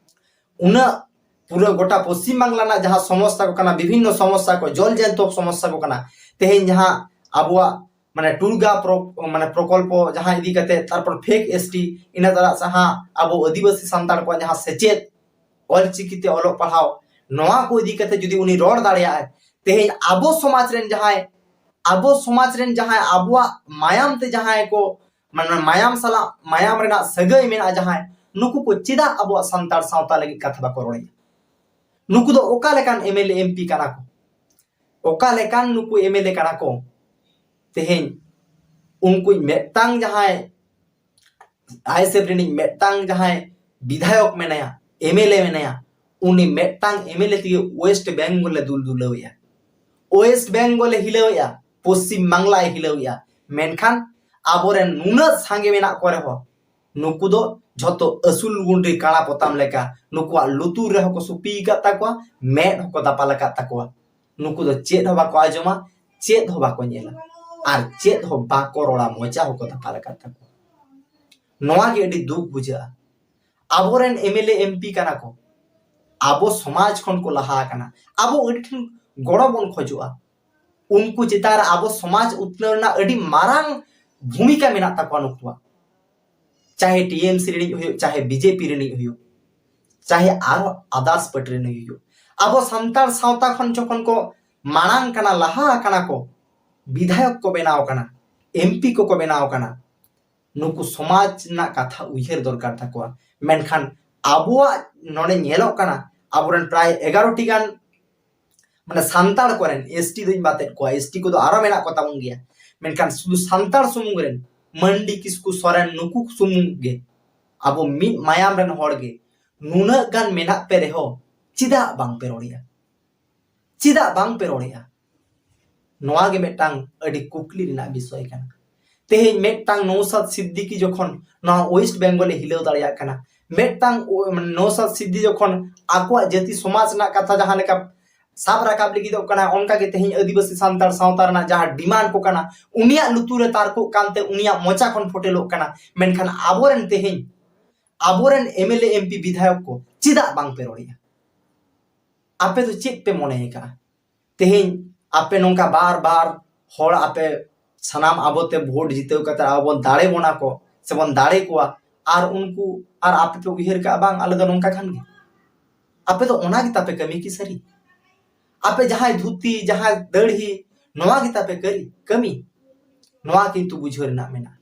ᱩᱱᱟᱹᱜ ᱯᱩᱨᱟᱹ ᱜᱚᱴᱟ ᱯᱚᱥᱪᱤᱢ ᱵᱟᱝᱞᱟ ᱨᱮᱱᱟᱜ ᱡᱟᱦᱟᱸ ᱥᱚᱢᱚᱥᱥᱟ ᱠᱚ ᱠᱟᱱᱟ, ᱵᱤᱵᱷᱤᱱᱱᱚ ᱥᱚᱢᱚᱥᱥᱟ ᱠᱚ, ᱡᱚᱞ ᱡᱮᱱᱛᱚ ᱥᱚᱢᱚᱥᱥᱟ ᱠᱚ ᱠᱟᱱᱟ, ᱛᱮᱦᱮᱧ ᱡᱟᱦᱟᱸ ᱟᱵᱚᱣᱟᱜ ᱢᱟᱱᱮ ᱴᱩᱲᱜᱟ ᱯᱨᱚ-, ᱢᱟᱱᱮ ᱯᱨᱚᱠᱚᱞᱯᱚ ᱡᱟᱦᱟᱸ ᱤᱫᱤ ᱠᱟᱛᱮ, ᱛᱟᱨᱯᱚᱨ ᱯᱷᱮᱠ ᱮᱥ ᱴᱤ, ᱤᱱᱟᱹ ᱛᱟᱞᱟ ᱡᱟᱦᱟᱸ ᱟᱵᱚ ᱟᱹᱫᱤᱵᱟᱹᱥᱤ ᱥᱟᱱᱛᱟᱲ ᱠᱚᱣᱟᱜ ᱡᱟᱦᱟᱸ ᱥᱮᱪᱮᱫ, ᱚᱞᱪᱤᱠᱤ ᱛᱮ ᱚᱞᱚᱜ ᱯᱟᱲᱦᱟᱣ, ᱱᱚᱣᱟ ᱠᱚ ᱤᱫᱤ ᱠᱟᱛᱮ ᱡᱩᱫᱤ ᱩᱱᱤ ᱨᱚᱲ ᱫᱟᱲᱮᱭᱟᱜᱼᱟᱭ, ᱛᱮᱦᱮᱧ ᱟᱵᱚ ᱥᱚᱢᱟᱡᱽ ᱨᱮᱱ ᱡᱟᱦᱟᱸᱭ, ᱟᱵᱚ ᱥᱚᱢᱟᱡᱽ ᱨᱮᱱ ᱡᱟᱦᱟᱸᱭ ᱟᱵᱚᱣᱟᱜ ᱢᱟᱭᱟᱢ ᱛᱮ ᱡᱟᱦᱟᱸᱭ ᱠᱚ, ᱢᱟᱱᱮ ᱢᱟᱭᱟᱢ ᱥᱟᱞᱟᱜ, ᱢᱟᱭᱟᱢ ᱨᱮᱱᱟᱜ ᱥᱟᱹᱜᱟᱹᱭ ᱢᱮᱱᱟᱜᱼᱟ ᱡᱟᱦᱟᱸᱭ, ᱱᱩᱠᱩ ᱠᱚ ᱪᱮᱫᱟᱜ ᱟᱵᱚᱣᱟᱜ ᱥᱟᱱᱛᱟᱲ ᱥᱟᱶᱛᱟ ᱞᱟᱹᱜᱤᱫ ᱠᱟᱛᱷᱟ ᱵᱟᱠᱚ ᱨᱚᱲᱮᱫᱼᱟ? ᱱᱩᱠᱩ ᱫᱚ ᱚᱠᱟ ᱞᱮᱠᱟᱱ M L A M P ᱠᱟᱱᱟ ᱠᱚ? ᱚᱠᱟ ᱞᱮᱠᱟᱱ ᱱᱩᱠᱩ ᱮᱢ ᱮᱞ ᱮ ᱠᱟᱱᱟ ᱠᱚ? ᱛᱮᱦᱮᱧ ᱩᱱᱠᱩ ᱢᱤᱫᱴᱟᱝ ᱡᱟᱦᱟᱸᱭ ᱟᱭ ᱮᱥ ᱮᱯᱷ ᱨᱤᱱᱤᱡ ᱢᱤᱫᱴᱟᱝ ᱡᱟᱦᱟᱸᱭ ᱵᱤᱫᱷᱟᱭᱚᱠ ᱢᱮᱱᱟᱭᱟ, ᱮᱢᱮᱞᱮ ᱢᱮᱱᱟᱭᱟ, ᱩᱱᱤ ᱢᱤᱫᱴᱟᱝ ᱮᱢᱮᱞᱮ ᱛᱮᱜᱮ ᱳᱭᱮᱥᱴ ᱵᱮᱝᱜᱚᱞ ᱮ ᱫᱩᱞ ᱫᱩᱞᱟᱹᱣᱮᱜᱼᱟ, ᱳᱭᱮᱥᱴ ᱵᱮᱝᱜᱚᱞ ᱮ ᱦᱤᱞᱟᱹᱣᱮᱜᱼᱟ, ᱯᱚᱥᱪᱤᱢ ᱵᱟᱝᱞᱟᱭ ᱦᱤᱞᱟᱹᱣᱮᱜᱼᱟ᱾ ᱢᱮᱱᱠᱷᱟᱱ ᱟᱵᱚᱨᱮᱱ ᱱᱩᱱᱟᱹᱜ ᱥᱟᱸᱜᱮ ᱢᱮᱱᱟᱜ ᱠᱚ ᱨᱮᱦᱚᱸ, ᱱᱩᱠᱩ ᱫᱚ ᱡᱷᱚᱛᱚ ᱟᱹᱥᱩᱞ ᱜᱩᱸᱰᱨᱤ ᱠᱟᱲᱟ ᱯᱚᱛᱟᱢ ᱞᱮᱠᱟ, ᱱᱩᱠᱩᱣᱟᱜ ᱞᱩᱛᱩᱨ ᱨᱮᱦᱚᱸ ᱠᱚ ᱥᱩᱯᱤ ᱟᱠᱟᱫ ᱛᱟᱠᱚᱣᱟ, ᱢᱮᱫ ᱦᱚᱸᱠᱚ ᱫᱟᱯᱟᱞ ᱟᱠᱟᱫ ᱛᱟᱠᱚᱣᱟ᱾ ᱱᱩᱠᱩ ᱫᱚ ᱪᱮᱫ ᱦᱚᱸ ᱵᱟᱠᱚ ᱟᱸᱡᱚᱢᱟ, ᱪᱮᱫ ᱦᱚᱸ ᱵᱟᱠᱚ ᱧᱮᱞᱟ, ᱟᱨ ᱪᱮᱫ ᱦᱚᱸ ᱵᱟᱠᱚ ᱨᱚᱲᱟ, ᱢᱚᱪᱟ ᱦᱚᱸᱠᱚ ᱫᱟᱯᱟᱞ ᱟᱠᱟᱫ ᱛᱟᱠᱚᱣᱟ᱾ ᱱᱚᱣᱟ ᱜᱮ ᱟᱹᱰᱤ ᱫᱩᱠ ᱵᱩᱡᱷᱟᱹᱜᱼᱟ᱾ ᱟᱵᱚᱨᱮᱱ ᱮᱢᱮᱞᱮ ᱮᱢᱯᱤ ᱠᱟᱱᱟ ᱠᱚ, ᱟᱵᱚ ᱥᱚᱢᱟᱡᱽ ᱠᱷᱚᱱ ᱠᱚ ᱞᱟᱦᱟ ᱟᱠᱟᱱᱟ, ᱟᱵᱚ ᱟᱹᱰᱤ ᱴᱷᱮᱱ ᱜᱚᱲᱚ ᱵᱚᱱ ᱠᱷᱚᱡᱚᱜᱼᱟ᱾ ᱩᱱᱠᱩ ᱪᱮᱛᱟᱱ ᱨᱮ ᱟᱵᱚ ᱥᱚᱢᱟᱡᱽ ᱩᱛᱱᱟᱹᱣ ᱨᱮᱱᱟᱜ ᱟᱹᱰᱤ ᱢᱟᱨᱟᱝ ᱵᱷᱩᱢᱤᱠᱟ ᱢᱮᱱᱟᱜ ᱛᱟᱠᱚᱣᱟ ᱱᱩᱠᱩᱣᱟᱜ᱾ ᱪᱟᱦᱮ ᱴᱤᱮᱢᱥᱤ ᱨᱤᱱᱤᱡ ᱦᱩᱭᱩᱜ, ᱪᱟᱦᱮ ᱵᱤᱡᱮᱯᱤ ᱨᱤᱱᱤᱡ ᱦᱩᱭᱩᱜ, ᱪᱟᱦᱮ ᱟᱨᱦᱚᱸ ᱟᱫᱟᱨᱥ ᱯᱟᱨᱴᱤ ᱨᱤᱱᱤᱡ ᱦᱩᱭᱩᱜ, ᱟᱵᱚ ᱥᱟᱱᱛᱟᱲ ᱥᱟᱶᱛᱟ ᱠᱷᱚᱱ ᱡᱚᱠᱷᱚᱱ ᱠᱚ ᱢᱟᱲᱟᱝ ᱠᱟᱱᱟ, ᱞᱟᱦᱟ ᱟᱠᱟᱱᱟ ᱠᱚ, ᱵᱤᱫᱷᱟᱭᱚᱠ ᱠᱚ ᱵᱮᱱᱟᱣ ᱠᱟᱱᱟ, ᱮᱢᱯᱤ ᱠᱚᱠᱚ ᱵᱮᱱᱟᱣ ᱠᱟᱱᱟ, ᱱᱩᱠᱩ ᱥᱚᱢᱟᱡᱽ ᱨᱮᱱᱟᱜ ᱠᱟᱛᱷᱟ ᱩᱭᱦᱟᱹᱨ ᱫᱚᱨᱠᱟᱨ ᱛᱟᱠᱚᱣᱟ᱾ ᱢᱮᱱᱠᱷᱟᱱ ᱟᱵᱚᱣᱟᱜ ᱱᱚᱰᱮ ᱧᱮᱞᱚᱜ ᱠᱟᱱᱟ, ᱟᱵᱚᱨᱮᱱ ᱯᱨᱟᱭ ᱮᱜᱟᱨᱚ ᱴᱤ ᱜᱟᱱ, ᱢᱟᱱᱮ ᱥᱟᱱᱛᱟᱲ ᱠᱚᱨᱮᱱ, ᱮᱥᱴᱤ ᱫᱚᱧ ᱵᱟᱫ ᱮᱫ ᱠᱚᱣᱟ, ᱮᱥᱴᱤ ᱠᱚᱫᱚ ᱟᱨᱚ ᱢᱮᱱᱟᱜ ᱠᱚ ᱛᱟᱵᱚᱱ ᱜᱮᱭᱟ, ᱢᱮᱱᱠᱷᱟᱱ ᱥᱩᱫᱷᱩ ᱥᱟᱱᱛᱟᱲ ᱥᱩᱢᱩᱝ ᱨᱮᱱ, ᱢᱟᱱᱰᱤ, ᱠᱤᱥᱠᱩ, ᱥᱚᱨᱮᱱ, ᱱᱩᱠᱩ ᱥᱩᱢᱩᱝ ᱜᱮ, ᱟᱵᱚ ᱢᱤᱫ ᱢᱟᱭᱟᱢ ᱨᱮᱱ ᱦᱚᱲ ᱜᱮ ᱱᱩᱱᱟᱹᱜ ᱜᱟᱱ ᱢᱮᱱᱟᱜ ᱯᱮ ᱨᱮᱦᱚᱸ ᱪᱮᱫᱟᱜ ᱵᱟᱝ ᱯᱮ ᱨᱚᱲᱮᱜᱼᱟ? ᱪᱮᱫᱟᱜ ᱵᱟᱝ ᱯᱮ ᱨᱚᱲᱮᱜᱼᱟ? ᱱᱚᱣᱟ ᱜᱮ ᱢᱤᱫᱴᱟᱝ ᱟᱹᱰᱤ ᱠᱩᱠᱞᱤ ᱨᱮᱱᱟᱜ ᱵᱤᱥᱚᱭ ᱠᱟᱱᱟ᱾ ᱛᱮᱦᱮᱧ ᱢᱤᱫᱴᱟᱝ ᱱᱚᱣᱥᱟᱫ ᱥᱤᱫᱫᱤᱠᱤ ᱡᱚᱠᱷᱚᱱ ᱱᱚᱣᱟ ᱳᱭᱮᱥᱴ ᱵᱮᱝᱜᱚᱞ ᱮ ᱦᱤᱞᱟᱹᱣ ᱫᱟᱲᱮᱭᱟᱜ ᱠᱟᱱᱟ, ᱢᱤᱫᱴᱟᱝ ᱳ-, ᱱᱚᱣᱥᱟᱫ ᱥᱤᱫᱫᱤ ᱡᱚᱠᱷᱚᱱ ᱟᱠᱚᱣᱟᱜ ᱡᱟᱹᱛᱤ ᱥᱚᱢᱟᱡᱽ ᱨᱮᱱᱟᱜ ᱠᱟᱛᱷᱟ ᱡᱟᱦᱟᱸ ᱞᱮᱠᱟ ᱥᱟᱵ ᱨᱟᱠᱟᱵ ᱞᱟᱹᱜᱤᱫᱚᱜ ᱠᱟᱱᱟ, ᱚᱱᱠᱟ ᱜᱮ ᱛᱮᱦᱮᱧ ᱟᱹᱫᱤᱵᱟᱹᱥᱤ ᱥᱟᱱᱛᱟᱲ ᱥᱟᱶᱛᱟ ᱨᱮᱱᱟᱜ ᱡᱟᱦᱟᱸ ᱰᱤᱢᱟᱱᱰ ᱠᱚ ᱠᱟᱱᱟ, ᱩᱱᱤᱭᱟᱜ ᱞᱩᱛᱩᱨ ᱨᱮ ᱛᱟᱨᱠᱚᱜ ᱠᱟᱱᱛᱮ ᱩᱱᱤᱭᱟᱜ ᱢᱚᱪᱟ ᱠᱷᱚᱱ ᱯᱷᱚᱴᱮᱞᱚᱜ ᱠᱟᱱᱟ᱾ ᱢᱮᱱᱠᱷᱟᱱ ᱟᱵᱚᱨᱮᱱ ᱛᱮᱦᱮᱧ, ᱟᱵᱚᱨᱮᱱ ᱮᱢᱮᱞᱮ, ᱮᱢᱯᱤ, ᱵᱤᱫᱷᱟᱭᱚᱠ ᱠᱚ ᱪᱮᱫᱟᱜ ᱵᱟᱝ ᱯᱮ ᱨᱚᱲᱮᱜᱼᱟ? ᱟᱯᱮ ᱫᱚ ᱪᱮᱫ ᱯᱮ ᱢᱚᱱᱮ ᱟᱠᱟᱜᱼᱟ? ᱛᱮᱦᱮᱧ ᱟᱯᱮ ᱱᱚᱝᱠᱟ ᱵᱟᱨ ᱵᱟᱨ ᱦᱚᱲ ᱟᱯᱮ ᱥᱟᱱᱟᱢ ᱟᱵᱚ ᱛᱮ ᱵᱷᱳᱴ ᱡᱤᱛᱟᱹᱣ ᱠᱟᱛᱮ ᱟᱵᱚ ᱵᱚᱱ ᱫᱟᱲᱮ ᱵᱚᱱᱟ ᱠᱚ ᱥᱮ ᱵᱚᱱ ᱫᱟᱲᱮ ᱠᱚᱣᱟ, ᱟᱨ ᱩᱱᱠᱩ ᱟᱨ ᱟᱯᱮ ᱯᱮ ᱩᱭᱦᱟᱹᱨ ᱠᱟᱜᱼᱟ, ᱵᱟᱝ, ᱟᱞᱮ ᱫᱚ ᱱᱚᱝᱠᱟ ᱠᱷᱟᱱ ᱜᱮ᱾ ᱟᱯᱮ ᱫᱚ ᱚᱱᱟ ᱜᱮ ᱛᱟᱯᱮ ᱠᱟᱹᱢᱤ ᱠᱤ ᱥᱟᱹᱨᱤ? ᱟᱯᱮ ᱡᱟᱦᱟᱸᱭ ᱫᱷᱩᱛᱤ, ᱡᱟᱦᱟᱸᱭ ᱫᱟᱹᱲᱦᱤ, ᱱᱚᱣᱟ ᱜᱮ ᱛᱟᱯᱮ ᱠᱟᱹᱨᱤ, ᱠᱟᱹᱢᱤ? ᱱᱚᱣᱟ ᱠᱤᱱᱛᱩ ᱵᱩᱡᱷᱟᱹᱣ ᱨᱮᱱᱟᱜ ᱢᱮᱱᱟᱜᱼᱟ᱾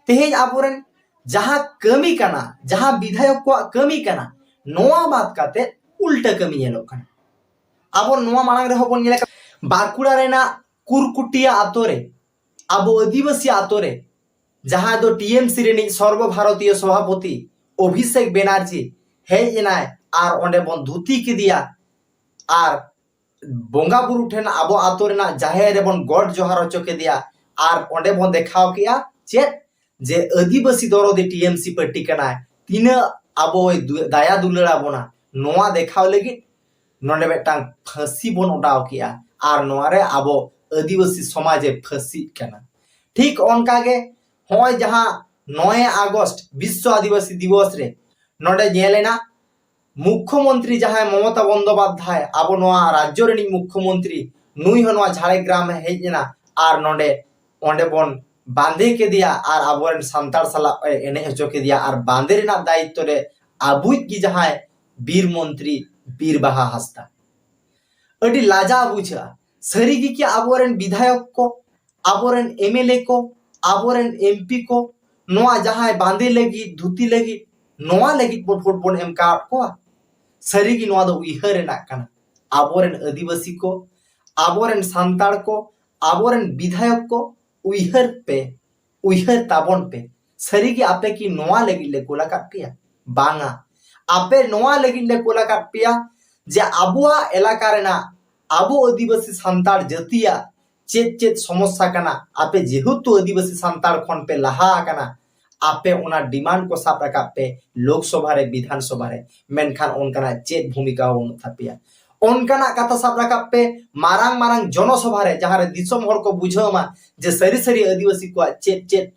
ᱛᱮᱦᱮᱧ ᱟᱵᱚᱨᱮᱱ ᱡᱟᱦᱟᱸ ᱠᱟᱹᱢᱤ ᱠᱟᱱᱟ, ᱡᱟᱦᱟᱸ ᱵᱤᱫᱷᱟᱭᱚᱠ ᱠᱚᱣᱟᱜ ᱠᱟᱹᱢᱤ ᱠᱟᱱᱟ, ᱱᱚᱣᱟ ᱵᱟᱫ ᱠᱟᱛᱮ ᱩᱞᱴᱟᱹ ᱠᱟᱹᱢᱤ ᱧᱮᱞᱚᱜ ᱠᱟᱱᱟ᱾ ᱟᱵᱚ ᱱᱚᱣᱟ ᱢᱟᱲᱟᱝ ᱨᱮᱦᱚᱸ ᱵᱚᱱ ᱧᱮᱞ ᱟᱠᱟᱫᱟ, ᱵᱟᱸᱠᱩᱲᱟ ᱨᱮᱱᱟᱜ ᱠᱩᱨᱠᱩᱴᱤᱭᱟ ᱟᱛᱳ ᱨᱮ, ᱟᱵᱚ ᱟᱹᱫᱤᱵᱟᱹᱥᱤ ᱟᱛᱳ ᱨᱮ, ᱡᱟᱦᱟᱸ ᱫᱚ ᱴᱤᱮᱢᱥᱤ ᱨᱤᱱᱤᱡ ᱥᱚᱨᱵᱚ ᱵᱷᱟᱨᱚᱛᱤᱭᱚ ᱥᱚᱵᱷᱟᱯᱚᱛᱤ ᱚᱵᱷᱤᱥᱮᱠ ᱵᱮᱱᱟᱨᱡᱤ ᱦᱮᱡ ᱮᱱᱟᱭ ᱟᱨ ᱚᱸᱰᱮ ᱵᱚᱱ ᱫᱷᱩᱛᱤ ᱠᱮᱫᱮᱭᱟ ᱟᱨ ᱵᱚᱸᱜᱟ ᱵᱩᱨᱩ ᱴᱷᱮᱱ ᱟᱵᱚ ᱟᱛᱳ ᱨᱮᱱᱟᱜ ᱡᱟᱦᱮᱨ ᱨᱮᱵᱚᱱ ᱜᱚᱰ ᱡᱚᱦᱟᱨ ᱦᱚᱪᱚ ᱠᱮᱫᱮᱭᱟ ᱟᱨ ᱚᱸᱰᱮ ᱵᱚᱱ ᱫᱮᱠᱷᱟᱣ ᱠᱮᱜᱼᱟ ᱪᱮᱫ? ᱡᱮ ᱟᱹᱫᱤᱵᱟᱹᱥᱤ ᱫᱚᱨᱚᱫᱤ ᱴᱤ ᱮᱢ ᱥᱤ ᱯᱟᱨᱴᱤ ᱠᱟᱱᱟᱭ, ᱛᱤᱱᱟᱹᱜ ᱟᱵᱚᱭ ᱫᱩ- ᱫᱟᱭᱟ ᱫᱩᱞᱟᱹᱲ ᱟᱵᱚᱱᱟ, ᱱᱚᱣᱟ ᱫᱮᱠᱷᱟᱣ ᱞᱟᱹᱜᱤᱫ ᱱᱚᱰᱮ ᱢᱤᱫᱴᱟᱝ ᱯᱷᱟᱹᱥᱤ ᱵᱚᱱ ᱚᱰᱟᱣ ᱠᱮᱜᱼᱟ ᱟᱨ ᱱᱚᱣᱟ ᱨᱮ ᱟᱵᱚ ᱟᱹᱫᱤᱵᱟᱹᱥᱤ ᱥᱚᱢᱟᱡᱽ ᱮ ᱯᱷᱟᱹᱥᱤᱜ ᱠᱟᱱᱟ᱾ ᱴᱷᱤᱠ ᱚᱱᱠᱟ ᱜᱮ ᱱᱚᱜᱼᱚᱭ ᱡᱟᱦᱟᱸ ᱱᱚᱭᱮ ᱟᱜᱚᱥᱴ ᱵᱤᱥᱥᱚ ᱟᱹᱫᱤᱵᱟᱹᱥᱤ ᱫᱤᱵᱚᱥ ᱨᱮ ᱱᱚᱰᱮ ᱧᱮᱞ ᱮᱱᱟ ᱢᱩᱠᱠᱷᱚᱢᱚᱱᱛᱨᱤ ᱡᱟᱦᱟᱸᱭ ᱢᱚᱢᱚᱛᱟ ᱵᱚᱱᱫᱚᱯᱟᱫᱽᱫᱷᱟᱭ, ᱟᱵᱚ ᱱᱚᱣᱟ ᱨᱟᱡᱽᱡᱚ ᱨᱤᱱᱤᱡ ᱢᱩᱠᱠᱷᱚᱢᱚᱱᱛᱨᱤ, ᱱᱩᱭ ᱦᱚᱸ ᱱᱚᱣᱟ ᱡᱷᱟᱲᱜᱨᱟᱢ ᱮ ᱦᱮᱡ ᱮᱱᱟ ᱟᱨ ᱱᱚᱰᱮ, ᱚᱸᱰᱮ ᱵᱚᱱ ᱵᱟᱸᱫᱮ ᱠᱮᱫᱮᱭᱟ ᱟᱨ ᱟᱵᱚᱨᱮᱱ ᱥᱟᱱᱛᱟᱲ ᱥᱟᱞᱟᱜ ᱮ ᱮᱱᱮᱡ ᱦᱚᱪᱚ ᱠᱮᱫᱮᱭᱟ ᱟᱨ ᱵᱟᱸᱫᱮ ᱨᱮᱱᱟᱜ ᱫᱟᱭᱤᱛᱛᱚ ᱨᱮ ᱟᱵᱚᱭᱤᱡ ᱜᱮ ᱡᱟᱦᱟᱸᱭ ᱵᱤᱨ ᱢᱚᱱᱛᱨᱤ ᱵᱤᱨ ᱵᱟᱦᱟ ᱦᱟᱸᱥᱫᱟ᱾ ᱟᱹᱰᱤ ᱞᱟᱡᱟᱣ ᱵᱩᱡᱷᱟᱹᱜᱼᱟ᱾ ᱥᱟᱹᱨᱤ ᱜᱮ ᱠᱤ ᱟᱵᱚᱨᱮᱱ ᱵᱤᱫᱷᱟᱭᱚᱠ ᱠᱚ, ᱟᱵᱚᱨᱮᱱ ᱮᱢ ᱮᱞ ᱮ ᱠᱚ, ᱟᱵᱚᱨᱮᱱ ᱮᱢ ᱯᱤ ᱠᱚ ᱱᱚᱣᱟ ᱡᱟᱦᱟᱸᱭ ᱵᱟᱸᱫᱮ ᱞᱟᱹᱜᱤᱫ, ᱫᱷᱩᱛᱤ ᱞᱟᱹᱜᱤᱫ, ᱱᱚᱣᱟ ᱞᱟᱹᱜᱤᱫ ᱵᱚᱱ ᱵᱷᱳᱴ ᱵᱚᱱ ᱮᱢ ᱠᱟᱣᱟᱫ ᱠᱚᱣᱟ? ᱥᱟᱹᱨᱤ ᱜᱮ ᱱᱚᱣᱟ ᱫᱚ ᱩᱭᱦᱟᱹᱨ ᱨᱮᱱᱟᱜ ᱠᱟᱱᱟ᱾ ᱟᱵᱚᱨᱮᱱ ᱟᱹᱫᱤᱵᱟᱹᱥᱤ ᱠᱚ, ᱟᱵᱚᱨᱮᱱ ᱥᱟᱱᱛᱟᱲ ᱠᱚ, ᱟᱵᱚᱨᱮᱱ ᱵᱤᱫᱷᱟᱭᱚᱠ ᱠᱚ ᱩᱭᱦᱟᱹᱨ ᱯᱮ, ᱩᱭᱦᱟᱹᱨ ᱛᱟᱵᱚᱱ ᱯᱮ᱾ ᱥᱟᱹᱨᱤ ᱜᱮ ᱟᱯᱮ ᱠᱤ ᱱᱚᱣᱟ ᱞᱟᱹᱜᱤᱫ ᱞᱮ ᱠᱳᱞ ᱟᱠᱟᱫ ᱯᱮᱭᱟ? ᱵᱟᱝᱟ᱾ ᱟᱯᱮ ᱱᱚᱣᱟ ᱞᱟᱹᱜᱤᱫ ᱞᱮ ᱠᱳᱞ ᱟᱠᱟᱫ ᱯᱮᱭᱟ ᱡᱮ ᱟᱵᱚᱣᱟᱜ ᱮᱞᱟᱠᱟ ᱨᱮᱱᱟᱜ ᱟᱵᱚ ᱟᱹᱫᱤᱵᱟᱹᱥᱤ ᱥᱟᱱᱛᱟᱲ ᱡᱟᱹᱛᱤᱭᱟᱜ ᱪᱮᱫ ᱪᱮᱫ ᱥᱚᱢᱚᱥᱥᱟ ᱠᱟᱱᱟ, ᱟᱯᱮ ᱡᱮᱦᱮᱛᱩ ᱟᱹᱫᱤᱵᱟᱹᱥᱤ ᱥᱟᱱᱛᱟᱲ ᱠᱷᱚᱱ ᱯᱮ ᱞᱟᱦᱟ ᱟᱠᱟᱱᱟ, ᱟᱯᱮ ᱚᱱᱟ ᱰᱤᱢᱟᱱᱰ ᱠᱚ ᱥᱟᱵ ᱨᱟᱠᱟᱵ ᱯᱮ ᱞᱳᱠᱥᱚᱵᱷᱟ ᱨᱮ, ᱵᱤᱫᱷᱟᱱ ᱥᱚᱵᱷᱟ ᱨᱮ, ᱢᱮᱱᱠᱷᱟᱱ ᱚᱱᱠᱟᱱᱟᱜ ᱪᱮᱫ ᱵᱷᱩᱢᱤᱠᱟ ᱦᱚᱸ ᱵᱟᱹᱱᱩᱜ ᱛᱟᱯᱮᱭᱟ᱾ ᱚᱱᱠᱟᱱᱟᱜ ᱠᱟᱛᱷᱟ ᱥᱟᱵ ᱨᱟᱠᱟᱵ ᱯᱮ ᱢᱟᱨᱟᱝ ᱢᱟᱨᱟᱝ ᱡᱚᱱᱚᱥᱚᱵᱷᱟ ᱨᱮ, ᱡᱟᱦᱟᱸ ᱨᱮ ᱫᱤᱥᱚᱢ ᱦᱚᱲ ᱠᱚ ᱵᱩᱡᱷᱟᱹᱣ ᱢᱟ ᱡᱮ ᱥᱟᱹᱨᱤ ᱥᱟᱹᱨᱤ ᱟᱹᱫᱤᱵᱟᱹᱥᱤ ᱠᱚᱣᱟᱜ ᱪᱮᱫ ᱪᱮᱫ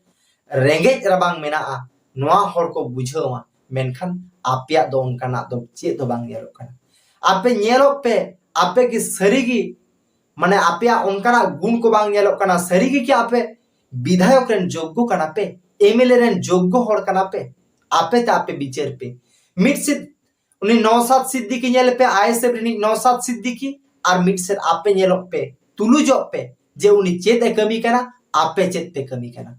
ᱨᱮᱸᱜᱮᱡ ᱨᱟᱵᱟᱝ ᱢᱮᱱᱟᱜᱼᱟ, ᱱᱚᱣᱟ ᱦᱚᱲ ᱠᱚ ᱵᱩᱡᱷᱟᱹᱣ ᱢᱟ᱾ ᱢᱮᱱᱠᱷᱟᱱ ᱟᱯᱮᱭᱟᱜ ᱫᱚ ᱚᱱᱠᱟᱱᱟᱜ ᱫᱚ ᱪᱮᱫ ᱫᱚ ᱵᱟᱝ ᱧᱮᱞᱚᱜ ᱠᱟᱱᱟ᱾ ᱟᱯᱮ ᱧᱮᱞᱚᱜ ᱯᱮ, ᱟᱯᱮ ᱜᱮ ᱥᱟᱹᱨᱤ ᱜᱮ, ᱢᱟᱱᱮ ᱟᱯᱮᱭᱟᱜ ᱚᱱᱠᱟᱱᱟᱜ ᱜᱩᱱ ᱠᱚ ᱵᱟᱝ ᱧᱮᱞᱚᱜ ᱠᱟᱱᱟ᱾ ᱥᱟᱹᱨᱤ ᱜᱮ ᱠᱤ ᱟᱯᱮ ᱵᱤᱫᱷᱟᱭᱚᱠ ᱨᱮᱱ ᱡᱳᱜᱽᱜᱚ ᱠᱟᱱᱟ ᱯᱮ, ᱮᱢ ᱮᱞ ᱮ ᱨᱮᱱ ᱡᱳᱜᱽᱜᱚ ᱦᱚᱲ ᱠᱟᱱᱟ ᱯᱮ? ᱟᱯᱮ ᱛᱮ ᱟᱯᱮ ᱵᱤᱪᱟᱹᱨ ᱯᱮ᱾ ᱢᱤᱫ ᱥᱮᱫ ᱩᱱᱤ ᱱᱚᱣᱥᱟᱫ ᱥᱤᱫᱫᱤᱠᱤ ᱧᱮᱞ ᱯᱮ, ᱟᱭ ᱮᱥ ᱮᱯᱷ ᱨᱤᱱᱤᱡ ᱱᱚᱣᱥᱟᱫ ᱥᱤᱫᱫᱤᱠᱤ, ᱟᱨ ᱢᱤᱫ ᱥᱮᱫ ᱟᱯᱮ ᱧᱮᱞᱚᱜ ᱯᱮ, ᱛᱩᱞᱩᱡᱚᱜ ᱯᱮ ᱡᱮ ᱩᱱᱤ ᱪᱮᱫ ᱮ ᱠᱟᱹᱢᱤ ᱠᱟᱱᱟ, ᱟᱯᱮ ᱪᱮᱫ ᱯᱮ ᱠᱟᱹᱢᱤ ᱠᱟᱱᱟ᱾